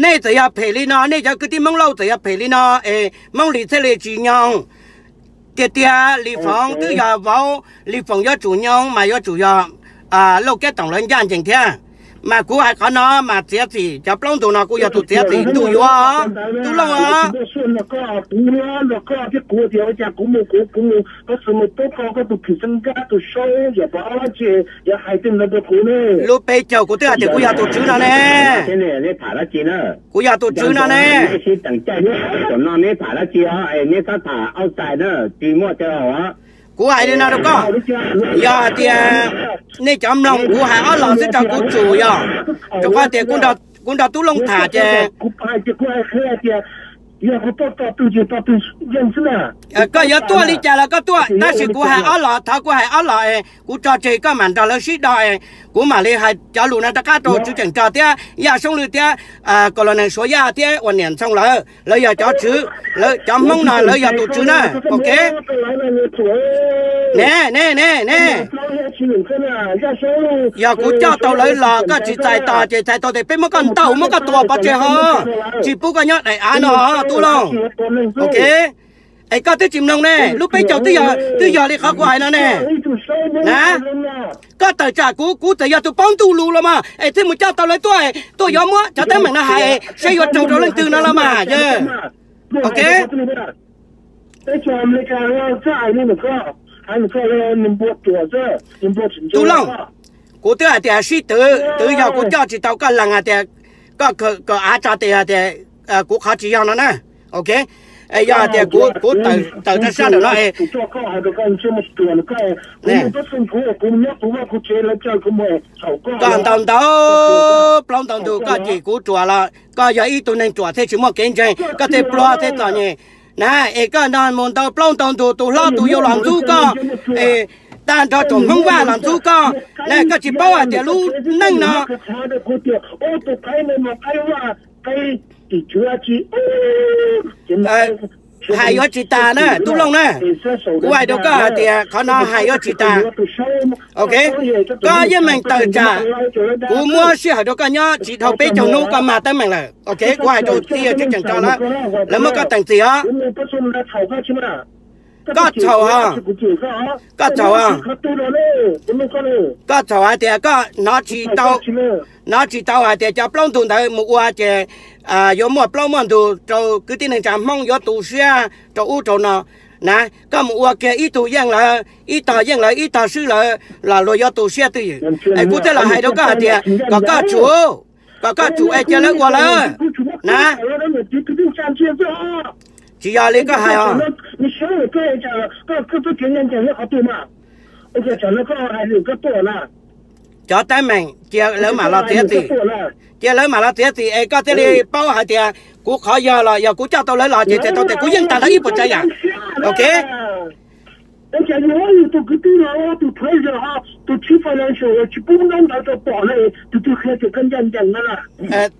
nej txawm yog phem li no, nej cov kwv tij Hmoob Lauj txawm yog phem li no es Hmoob Lis thiaj li tsis nyoog. Tiag tiag Lis Foom twb yog vauv, Lis Foom yuav tsum nyoog mas yuav tsum yog Lauj Kev Toom lawv ncaj ncees thiab. Mas kuv hais qhov no mas txiav txim, cov plaub ntug no kuj yog tus txiav txim ntuj yuav, Tub Looj os. Lub peb caug kuv twb hais tias kuv yog tus tswv no ne. Kuv yog tus tswv no ne. Kuv hais li no rau koj, yog hais tias nej cov mloog kuv hais ob los xwb tso kuv tsum yog, rau qhov tias kuv nrog Tub Looj tham ces koj yuav tuaj li cas los koj tuaj, tab sis kuv hais ob los, thov kuv hais ob los es kuv tso tseg koj mam nrog lawv sib do es kuv mam li hais cov lus no rov qab rau Tswv Tseem Rog thiab Yaj Soob Lwj thiab Kaus Los Nees Suav Yaj thiab uas Niam Ntxhoo lawv, lawv yog cov tswv, lawv cov Hmoob no lawv yog tus tswv na. Ok. Ne ne ne ne, yog kuv coj tau lawv los koj tsis txais tos ces txhais tau tias peb muab koj ntaus muab koj tua pov tseg ho, tsis pub koj nyob daim av no ho Tub Looj. Ok. Es koj twb tsis mloog ne, lub peb caug twb yog li qhov kuv hais no ne. Na, koj tawm tsam kuv, kuv txawm yog tus paub ntuj lus los mas es thiaj mus coj tau lawv tuaj, tuaj yuav muab cov teeb meem no hais saib yuav raug rau leej twg no los mas yog. Ok. Tub Looj, kuv twb hais tias sib twv, twv yog kuv coj tsis tau koj lees hais tias koj kawm av tso tes hais tias kuv qhov tsis yog no na. Ok. Yog hais tias kuv tawm rau sab nraum no es koj ntaus ntaus plaub ntaus ntug koj cem kuv ruam los koj yog ib tug neeg ruam thiaj tsis muaj kev ntseeg, koj thiaj pluag thiaj txom nyem na. Es koj no mus ntaus plaub ntaus ntug, tus hlob tus yau los ntxub koj, es tag nrho tsoom Hmoob Vaj los ntxub koj na. Koj tsis paub hais tias lub neej no hais yuav tsis tas na Tub Looj na. Kuv hais rau koj hais tias qhov no hais yuav tsis tas. Ok. Koj yeej meem tawm tsam kuv muab sij hawm rau koj nyob tsis dhau peb caug hnub koj mag teeb meem lawm. Ok, kuv hais rau txiv yawg Tswv Tseem Rog lawv, lawv muab koj teem txim os. Koj txhaum, koj txhaum, koj txhaum hais tias koj hnov tsis tau, hnov tsis tau hais tias cov plaub ntug ntawd mus ua ces yuav muaj plaub muaj ntug rau kwv tij neej tsa Hmoob yuav tu siab rau ub rau no na. Koj mus ua kiag ib tug yeej lawv ib tog, yeej lawv ib tog, swb lawv los luag yuav tu siab twj ywm. Es kuv thiaj los hais rau koj hais tias kom koj tsum, kom koj tsum es cia lawv ua lawv na. Tsis yog li koj hais os. Cov teeb meem cia lawv mam los txiav txim, cia lawv mam los txiav txim es koj thiaj li paub hais tias kuv qhov yog los yog kuv coj tau lawv los ces txhais tau tias kuv yeej tag nrho ib puas tsav yam. Ok.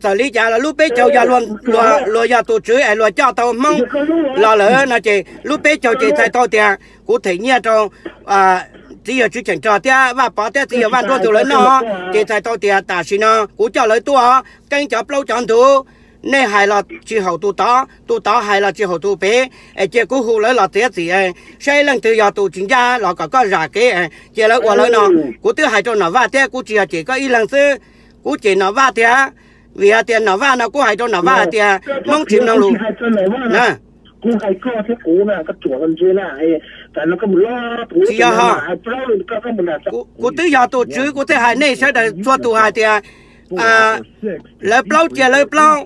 Txawm li cas los lub peb caug yog luag, luag yog tus tswv es luag coj tau Hmoob los lawm no ces lub peb caug ces txhais tau tias kuv them nyiaj rau txiv yawg Tswv Tseem Rog thiab Vaj Pov thiab txiv yawg Vaj Nruab Ntug lawv noj, ces txhais tau tias tam sim no kuv coj lawv tuaj keeb cov plaub cov ntug. Nej hais los tsis haum tus tod, tus tod hais los tsis haum tus pem, es cia kuv hu lawv los txiav txim, saib leej twg yog tus tsis ncaj los kom koj zam kev, cia lawv ua lawv no. Kuv twb hais rau Nom Vaj thiab, kuv tsis yog cem koj ib leeg xwb, kuv cem Nom Vaj tiag. Vim hais tias Nom Vaj no kuv hais rau Nom Vaj hais tias Hmoob tsis mloog lus na. Tsis yog ho, kuv twb yog tus tswv, kuv thiaj hais nej sawv daws txhua tus hais tias lawv plaub cia lawv plaub,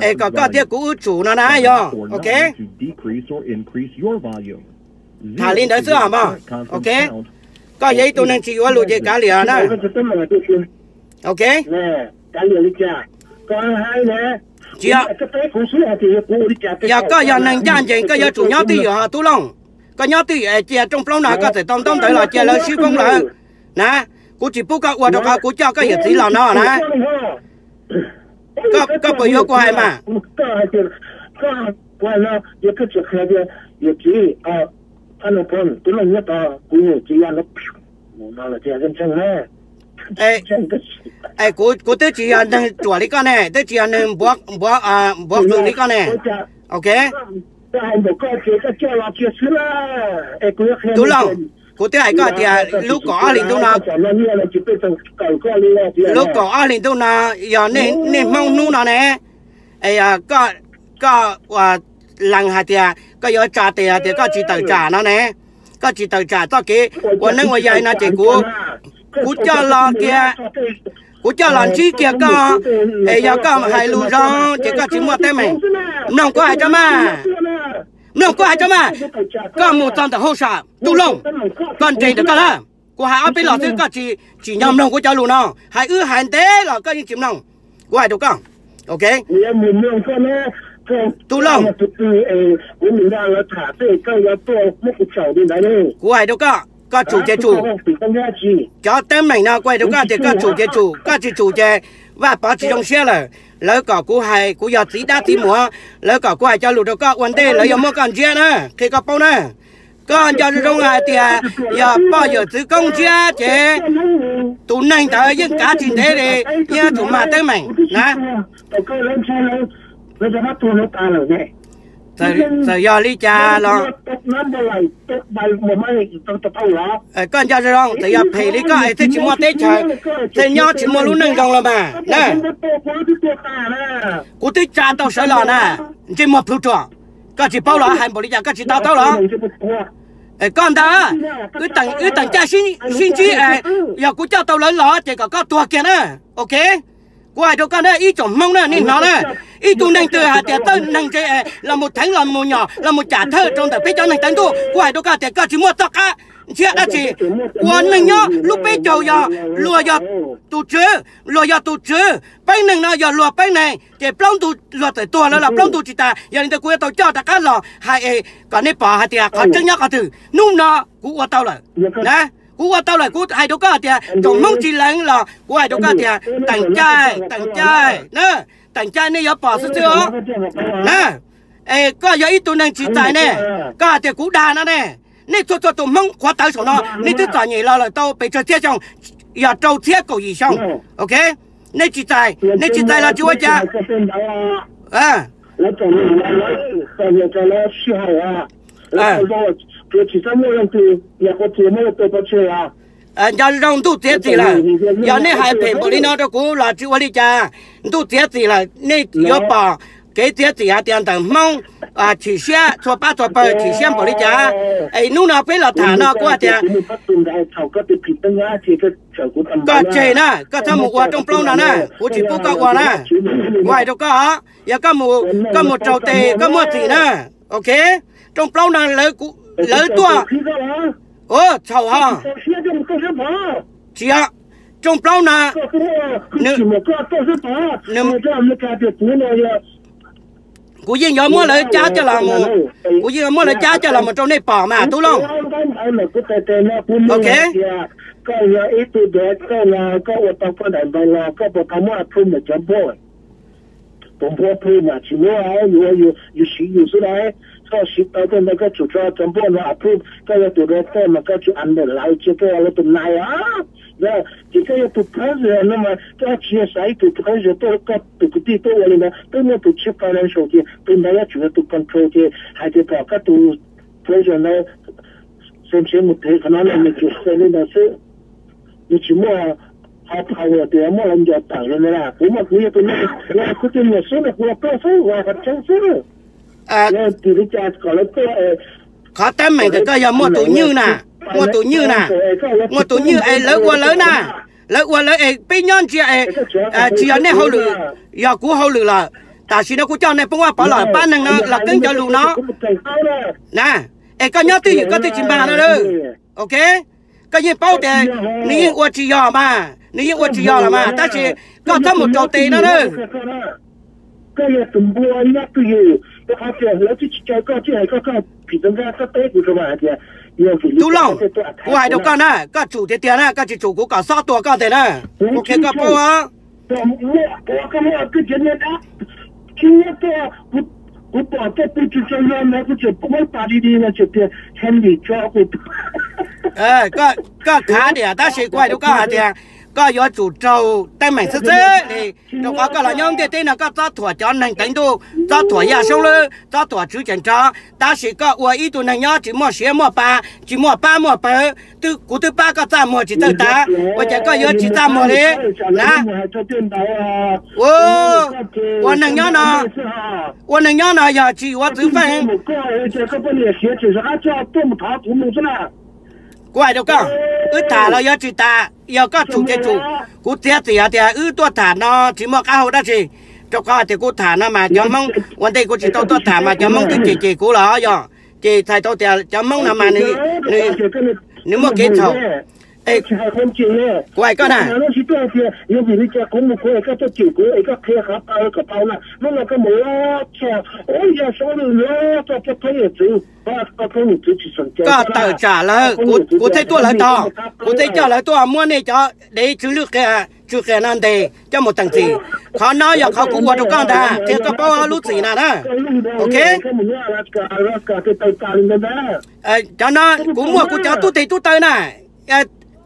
es kom koj thiab kuv wb tsum no na yog, ok. Tham li ntawd xwb os mog, ok. Koj yog ib tug neeg tsis yuav lus ces kav liam na, ok. Tsis yog, yog koj yog neeg ncaj ncees koj yuav tsum nyob twj ywm ho Tub Looj. Koj nyob twj ywm es cia rooj plaub no koj txawm tau ntaub ntawv los cia lawv sib foob lawm na. Kuv tsis pub koj ua rau qhov kuv coj koj yawm txiv los no na. Koj puas yuav kuv hais mas? Kuv twb tsis yog neeg ruam li koj ne, twb tsis yog neeg npuav qws li koj ne, ok. Tub Looj, kuv twb hais koj tias lub kaum ob hlis ntuj no, lub kaum ob hlis ntuj no yog nej Hmoob hnub no ne, es koj ua lees hais tias koj yuav tsa tes hais tias koj tsis tawm tsam no ne, koj tsis tawm tsam txoj kev ua neeb ua yaig no ces kuv, kuv coj los kiag, kuv coj los ntsib kiag koj, es yog koj hais lus zoo ces koj tsis muaj teeb meem. Mloog kuv hais tso mas, mloog kuv hais tso mas. Koj mus txog ntawm hauj sam Tub Looj, koj nres ntawm koj lawm. Kuv hais ob peb los xwb koj tsis, tsim nyog mloog kuv cov lus no, hais wb hais ntev los koj yeej tsis mloog. Kuv hais rau koj, ok. Tub Looj, kuv hais rau koj, koj tsum ces tsum. Cov teeb meem no kuv hais rau koj tias koj tsum ces tsum, koj tsis tsum ces Vaj Pov tsis zoo siab lawm. Lawv kom kuv hais, kuv yog txiv dab txiv muam, lawv kom kuv hais cov lus rau koj ua ntej lawv yuav muab koj ntsiab na, qhia koj paub na. Koj nco zoo zoo hais tias yog poj yawm txwv koob ntsiab ces tus neeg ntawd yeej kav tsis ntev li, yeej yuav tsum mag teeb meem na. Txawm yog li cas los koj nco zoo zoo, txawm yog phem li koj es thiaj tsis muaj teb chaws, thiaj nyob tsis muaj lub neej zoo los mas na. Kuv twb tsa tau sawv los na, ntsej muag plhu ruam. Koj tsis paub los hais npaum li cas koj tsis to taub los? Koj ntag, wb teem caij sib ntsib, yog kuv coj tau lawv los ces kom koj tuag kiag na, ok. Kuv hais rau koj na ib tsoom Hmoob na, nej hnov na, ib tug neeg twg hais tias txawj neeg ntse los mus theev los mus nyom los mus cam thawj rau ntawm peb cov neeg tawv ntuj, kuv hais rau koj tias koj tsis muaj txoj qab ntshiab dab tsi. Ua neeg nyob lub peb caug yog luag yog tus tswv, luag yog tus tswv, peeb neeg no yog luag peeb neeg, ces plaub ntug luag txawm tuag lawv los plaub ntug tsis tas. Yog li ntawd kuv yuav tau coj rov qab los hais es kom nej pom hais tias qhov tseeb nyob qhov twg. Hnub no kuv ua tau lawm na, kuv ua tau lawm. Kuv hais rau koj tias tsoom Hmoob tsis lees los kuv hais rau koj tias teem caij, teem caij na, teem caij nej yuav pom xwb xwb os na. Es koj yog ib tug neeg tsis txais ne, koj hais tias kuv dag no ne. Nej txhua txhua tus Hmoob qhuav tawv saum no nej twb txom nyem los lawm tau pes tsawg txhiab xyoo, yog rau txhiab kaum yim xyoo, ok. Nej tsis txais, nej tsis txais los tsis ua cas. Nco zoo ntuj txiav txim lawm, yog nej hais phem npaum li no rau kuv los tsis ua li cas. Ntuj txiav txim lawm, nej yuav pom kev txiav txim hais tias ntawm Hmoob chim siab txhua pab txhua pawg chim siab npaum li cas. Es hnub no peb los tham no kuv hais tias koj tseg na, koj txhob mus ua rooj plaub no na, kuv tsis pub koj ua na. Kuv hais rau koj, yog koj mus raug tes koj muaj txim na, ok. Rooj plaub no lawv tuaj, txhaum ho. Tsis yog, rooj plaub no, kuv yeej yuav muab lawv cab coj los mus, kuv yeej yuav muab lawv cab coj los mus rau nej pom mas Tub Looj. Ok. Puas muab approve mas tsis muab, yus ua yus siv yus xwb na. Koj siv tau tej ntawd koj tsum tso cov npauj no approve, koj yog tus director mas koj tsum under lawv, cia koj yog lawv tus nai os. Ces koj yog tus president no mas koj tsis yog xaiv ib tug president tuaj, koj tus kwv tij tuaj ua li ntawd, twb muaj tus chief financial ces tus ntawd yuav tsum yog tus control ces hais tias kom koj tus president ntawd xo nrhiav mus thev qhov no no nws tsuas xav li ntawd xwb. Nws tsis muaj high power tias muaj lawv ncaws tawm li ntawd na. Kuv mas kuv yog tus neeg kuv tus nyuam xwb no kuv los tuaj xwb, ua qhov tseeb xwb. Yog tim li cas kom lawv tuaj. Qhov teeb meem ntawm koj yog muaj tus nywj na, muaj tus nywj na, muaj tus nywj es lawv ua lawv na, lawv ua lawv es peb nyob ntsia es tsis yog nej hauj lwm, yog kuv hauj lwm lawm. Tam sim no kuv coj nej poob vaj pov los pab neeg no los keeb cov lus no na, es koj nyob twj ywm koj twb tsis mag no lawm. Ok, koj yeej paub tias nws yeej ua tsis yog mas, nws yeej ua tsis yog los mas, tab sis koj txhob mus rau tes no na. Koj yog tus npua nyob twj ywm, rau qhov tias lawv twb tsis caw koj, twb hais koj, koj phim txog nkaj koj teb kuv rau mas hais tias yog vim li Tub cas koj Looj, thiaj tuaj attack kuv hais rau kuv na. Koj na, koj tsum tiag tiag na, koj tsis tsum kuv kom xob tua koj ntag na. Kuv qhia koj paub os. Koj muaj koj cov niag dab, khib nyiab tuaj, kuv pom tuaj pw tsis tsaug zog ntawd kuv tseem muab pas di di no tseem tias Henry tso kuv. Koj khav tias, tab sis kuv hais rau koj hais tias koj yuav tsum raug teeb meem xwb xwb li, rau qhov koj los nyob ntiaj teb no koj txob thuam cov neeg teev ntuj, txob thuam yaj saub lwb, txob thuam tswv tseem rov, tab sis koj ua ib tug neeg nyob tsis muaj siav muaj pa, tsis muaj pab muaj pawg, twb kuv twb pab koj txaj muag tsis txawj tas, ua cas koj yuav tsis txaj muag li na? Ua neeg nyob no, ua neeg nyob no yog tsis yuav txwv feej. Kuv hais rau koj, wb tham los yuav tsis tas, yog koj tsum ces tsum. Kuv txiav txim hais tias wb tuaj tham no tsis muaj qab hau dab tsi, rau qhov hais tias kuv tham no mas cov Hmoob ua ntej kuv tsis tau tuaj tham mas cov Hmoob twb cem cem kuv los yog, ces txhais tau tias cov Hmoob no mas nws muaj kev txhaum. Kuv hais koj na, koj tawm tsam lawv, kuv thiaj tuaj lawv tog, kuv thiaj coj lawv tuaj muab nej cov dev tsw lwj qia, tsw qias no ntes coj mus teem txim. Qhov no yog qhov kuv ua rau koj ntag, qhia koj paub lub txim na na. Ok, cov no kuv muaj kuv cov tub teg tub taw na.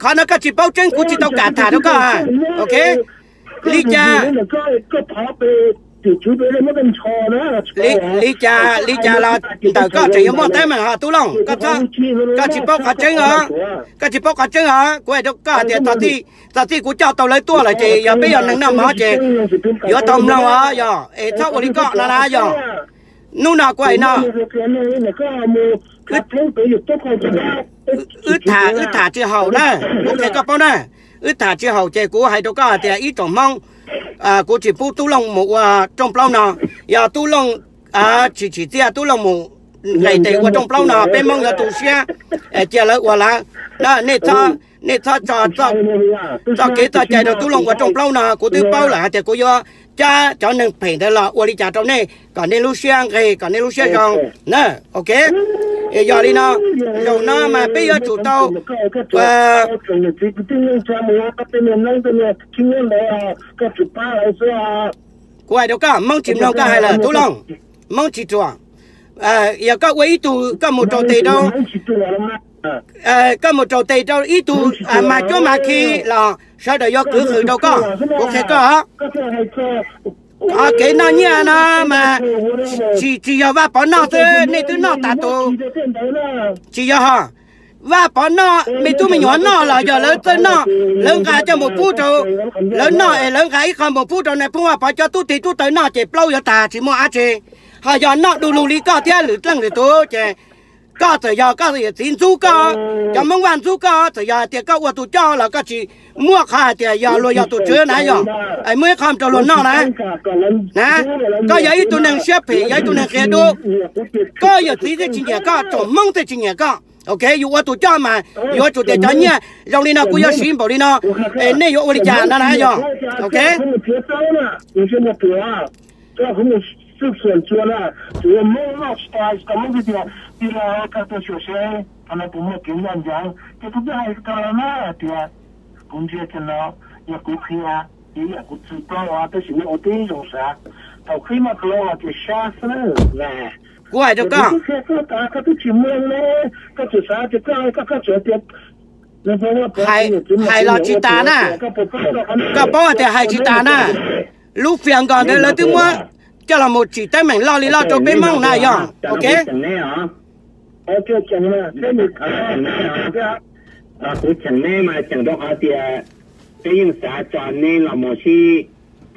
Qhov no koj tsis paub tseeb kuv tsis tau kam tham rau koj. Ok, li cas, li cas, li cas los ntawm koj tseem yuav muaj teeb meem ho Tub Looj, koj tsis paub qhov tseeb os. Koj tsis paub qhov tseeb os, kuv hais rau koj hais tias txog txij kuv coj tau lawv tuaj lawm ces yog peb yog neeg noj mov ces yuav tau mloog os yog, es txhob ua li koj no na yog. Hnub no kuv hais no, wb tham, wb tham tsis haum na, kuv qhia koj paub na. Wb tham tsis haum ces kuv hais rau koj hais tias ib tsoom Hmoob, kuv tsis pub Tub Looj mus ua rooj plaub no. Yog Tub Looj tsis tsim txiaj Tub Looj mus nqes tes ua rooj plaub no peb Hmoob yuav tu siab cia lawv ua lawv. Nej txhob tso txoj kev txoj cai rau Tub Looj ua rooj plaub no, kuv twb paub lawm hais tias kuv yuav cab cov neeg phem ntawd los ua li cas rau nej kom nej lub siab nqig kom nej lub siab zoo na. Ok, yog li no, zaum no mas peb yuav tsum tau Kuv hais rau koj, Hmoob tsis mloog koj hais lawm Tub Looj, Hmoob tsis ruam. Yog koj ua ib tug koj mus rau tes rau, koj mus rau tes rau ib tug mas cuab mas khi los sawv daws yuav kwv qhwv rau koj. Kuv qhia koj, qhov kev noj nyiaj no mas tsis, tsis yog Vaj Pov noj xwb, nej twb noj tas tus. Tsis yog ho, Vaj Pov noj, me tub me nyuam noj los yog lawv txawj noj, lawv nqa coj mus pub rau, lawv noj es lawv nqa ib qho mus pub rau nais phoo Vaj Pov cov tub teg tub taw noj ces plaub yuav tag tsis muaj dab tsi. Ho yog noj du lug li koj thiab lwm leej lwm tus ces koj txawm yog koj yawm txiv ntxub koj, cov Hmoob Vaj ntxub koj, txawm yog hais tias koj ua tus coj los koj tsis muaj qhov hais tias yog luag yog tus tswv na yog, muaj ib qho rau luag noj na. Na, koj yog ib tug neeg siab phem, yog ib tug neeg qia dub, koj yawm txiv thiaj tsis nyiam koj, tsoom Hmoob thiaj tsis nyiam koj. Ok, yus ua tus coj mas yuav tsum tias cov nyiaj zoo li no kuv yuav siv npaum li no, es nej yuav ua li cas no na yog. Ok, ces kuv twb hais rau lawv na tias kuv ntsia cov no, yog kuv qhia, ces yam kuv txwv plaub tab sis nej ua tib zoo xav. Thaum qhib maj plaub los ces sab xwb na. Kuv hais rau koj, koj twb tsis muaj ne, koj tseem xav tias koj, koj tseem tias Hais, hais los tsis tas na. Koj paub hais tias hais tsis tas na. Lub fias nkas ntawd lawv twb muab coj los mus tsim teeb meem loj li loj rau peb Hmoob na yog. Ok. Kuv cheem neb mas cheem rau qhov tias peb yeej xav tso neb los mus sib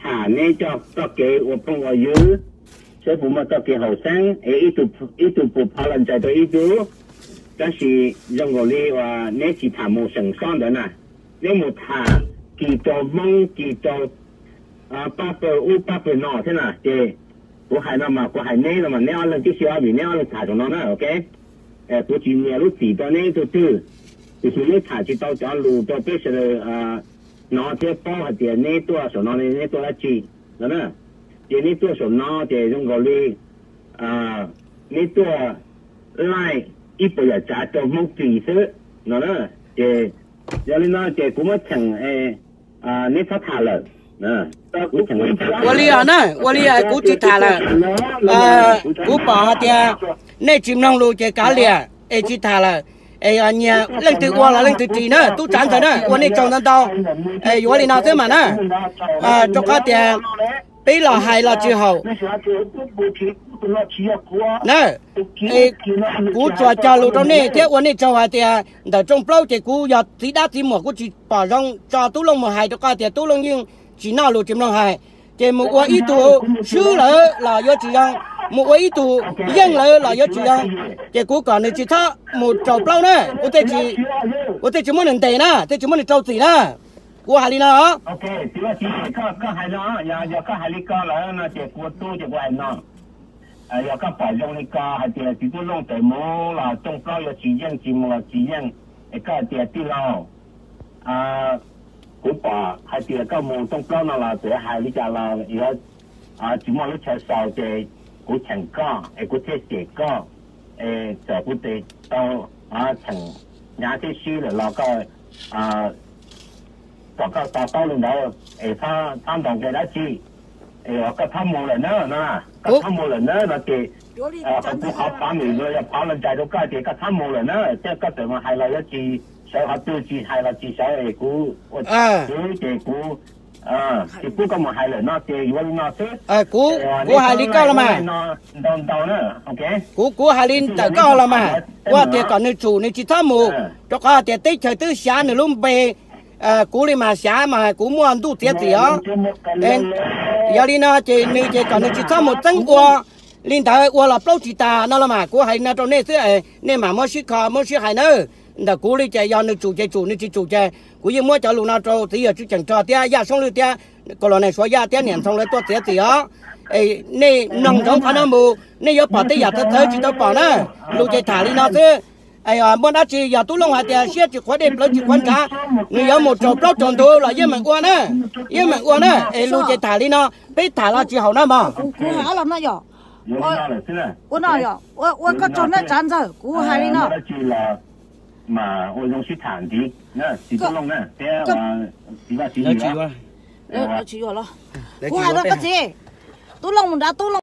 tham, neb coj txoj kev ua phooj ua ywg, saib puas muaj txoj kev haum xeeb es ib tug puas pov los ntshai rau ib tug. Tab sis zoo nkaus li uas neb tsis tham mus seem xob ntawd na, neb mus tham kis rau Hmoob kis rau pab pawg ub pab pawg no thiab na. Ces kuv hais no mas kuv hais neb no mas neb ob leeg tib si, vim neb ob leeg tham saum no na, ok. Kuv tsis nyiam lub txim rau neb ib tug twg, tiam sis neb tham tsis tau cov lus rau peb sawv daws hnov thiab paub hais tias neb tuaj saum no neb tuaj dab tsi no na. Ces neb tuaj saum no ces zoo nkaus li neb tuaj laij ib puas yam tsav rau Hmoob Kis xwb no na. Ces yog li no ces kuv muab cheem, neb txhob tham lawm. Ua li os na, ua li kuv tsis tham lawm. Kuv pom hais tias nej tsis mloog lus ces kav liam es tsis tham lawm. Es nyias leej twg ua los leej twg ris na, tub tsav ntxawg na, ua nej tsaug ntau ntau. Yuav li no xwb mas na, rau qhov tias peb los hais los tsis haum na. Kuv tsuas cog lus rau nej thiab ua nej tsaug hais tias ntawm rooj plaub ces kuv yog txiv dab txiv muam kuv tsis pom zoo tso Tub Looj mus hais rau qhov tias Tub Looj yeej tsis noj lus tsis mloog hais. Ces mus ua ib tug swb lawm los yuav tsis zoo, mus ua ib tug yeej lawm los yuav tsis zoo. Ces kuv kom nws tsis txhob mus rooj plaub na, kuv thiaj tsis muab nws ntes na, thiaj tsis muab nws rau txim na. Kuv hais li no. Yog koj hais li ko lawm no ces kuv tub ces kuv hais no, yog koj pom zoo li ko hais tias txiv Tub Looj tawm mus los rooj plaub yuav tsis yeej, tsis mus los tsis yeej, es koj hais tias tij laug, kuv pom hais tias koj mus rooj plaub no los txawm hais li cas los yuav tsis muaj lub chaw xaus ces kuv cheem koj es kuv thiaj cem koj, es txawm kuv tes tau cheem hnyav thiab sib lawm los koj kom koj to taub li ntawd es txhob ntaus nqi dab tsi, es koj txhob mus lawm na, koj txhob mus lawm na no ces qhov kuv qhov pov nws yog pov los ntsais rau koj ces koj txhob mus lawm na, thiab koj txawm mus hais los yuav tsis sawv qhov twg, tsis hais los tsis sawv es kuv ua tsis ces kuv tsis pub koj mus hais lawm no ces yuav li no xwb. Kuv hais li koj los mas, ntau ntau na, kuv kuv hais li ntawm koj los mas, kuv hais tias kom nws tsum nws tsis txhob mus, rau qhov hais tias teb chaws twb xyav nws lub npe, kuv li mas xyav mas kuv muaj ntuj txiav txim os. Yog li no ces nws ces kom nws tsis txhob mus txeeb ua li ntawd, ua los plaub tsis tas no los mas kuv hais no rau nej xwb, nej mam muab sib kho muab sib hais nawb. Ntawm kuv li ces yog nws tsum ces tsum, nws tsis tsum ces kuv yeej muab cov lus no rau txiv yawg Tswv Cheem Rog thiab Yaj Soob Lwj thiab Colonel Suav Yaj thiab niam Ntxhoo lawv tuaj txiav txim os. Nej mloog ntsoov qhov no mus, nej yuav pom tej yam txawv txawv tsis tau pom na. Lus ces tham li no xwb. Muaj dab tsi yog Tub Looj hais tias siab tsis qhuav dej plawv tsis qhuav ntshav, nws yuav mus raug plaub raug ntug los yeej meem ua na, yeej meem ua na. Es lus ces tham li no, peb tham los tsis haum na mog. Ua no, ua koj tsaug na tsav ntxawg, kuv hais li no. Kuv hais rau koj txiv, Tub Looj mus nrad Tub Looj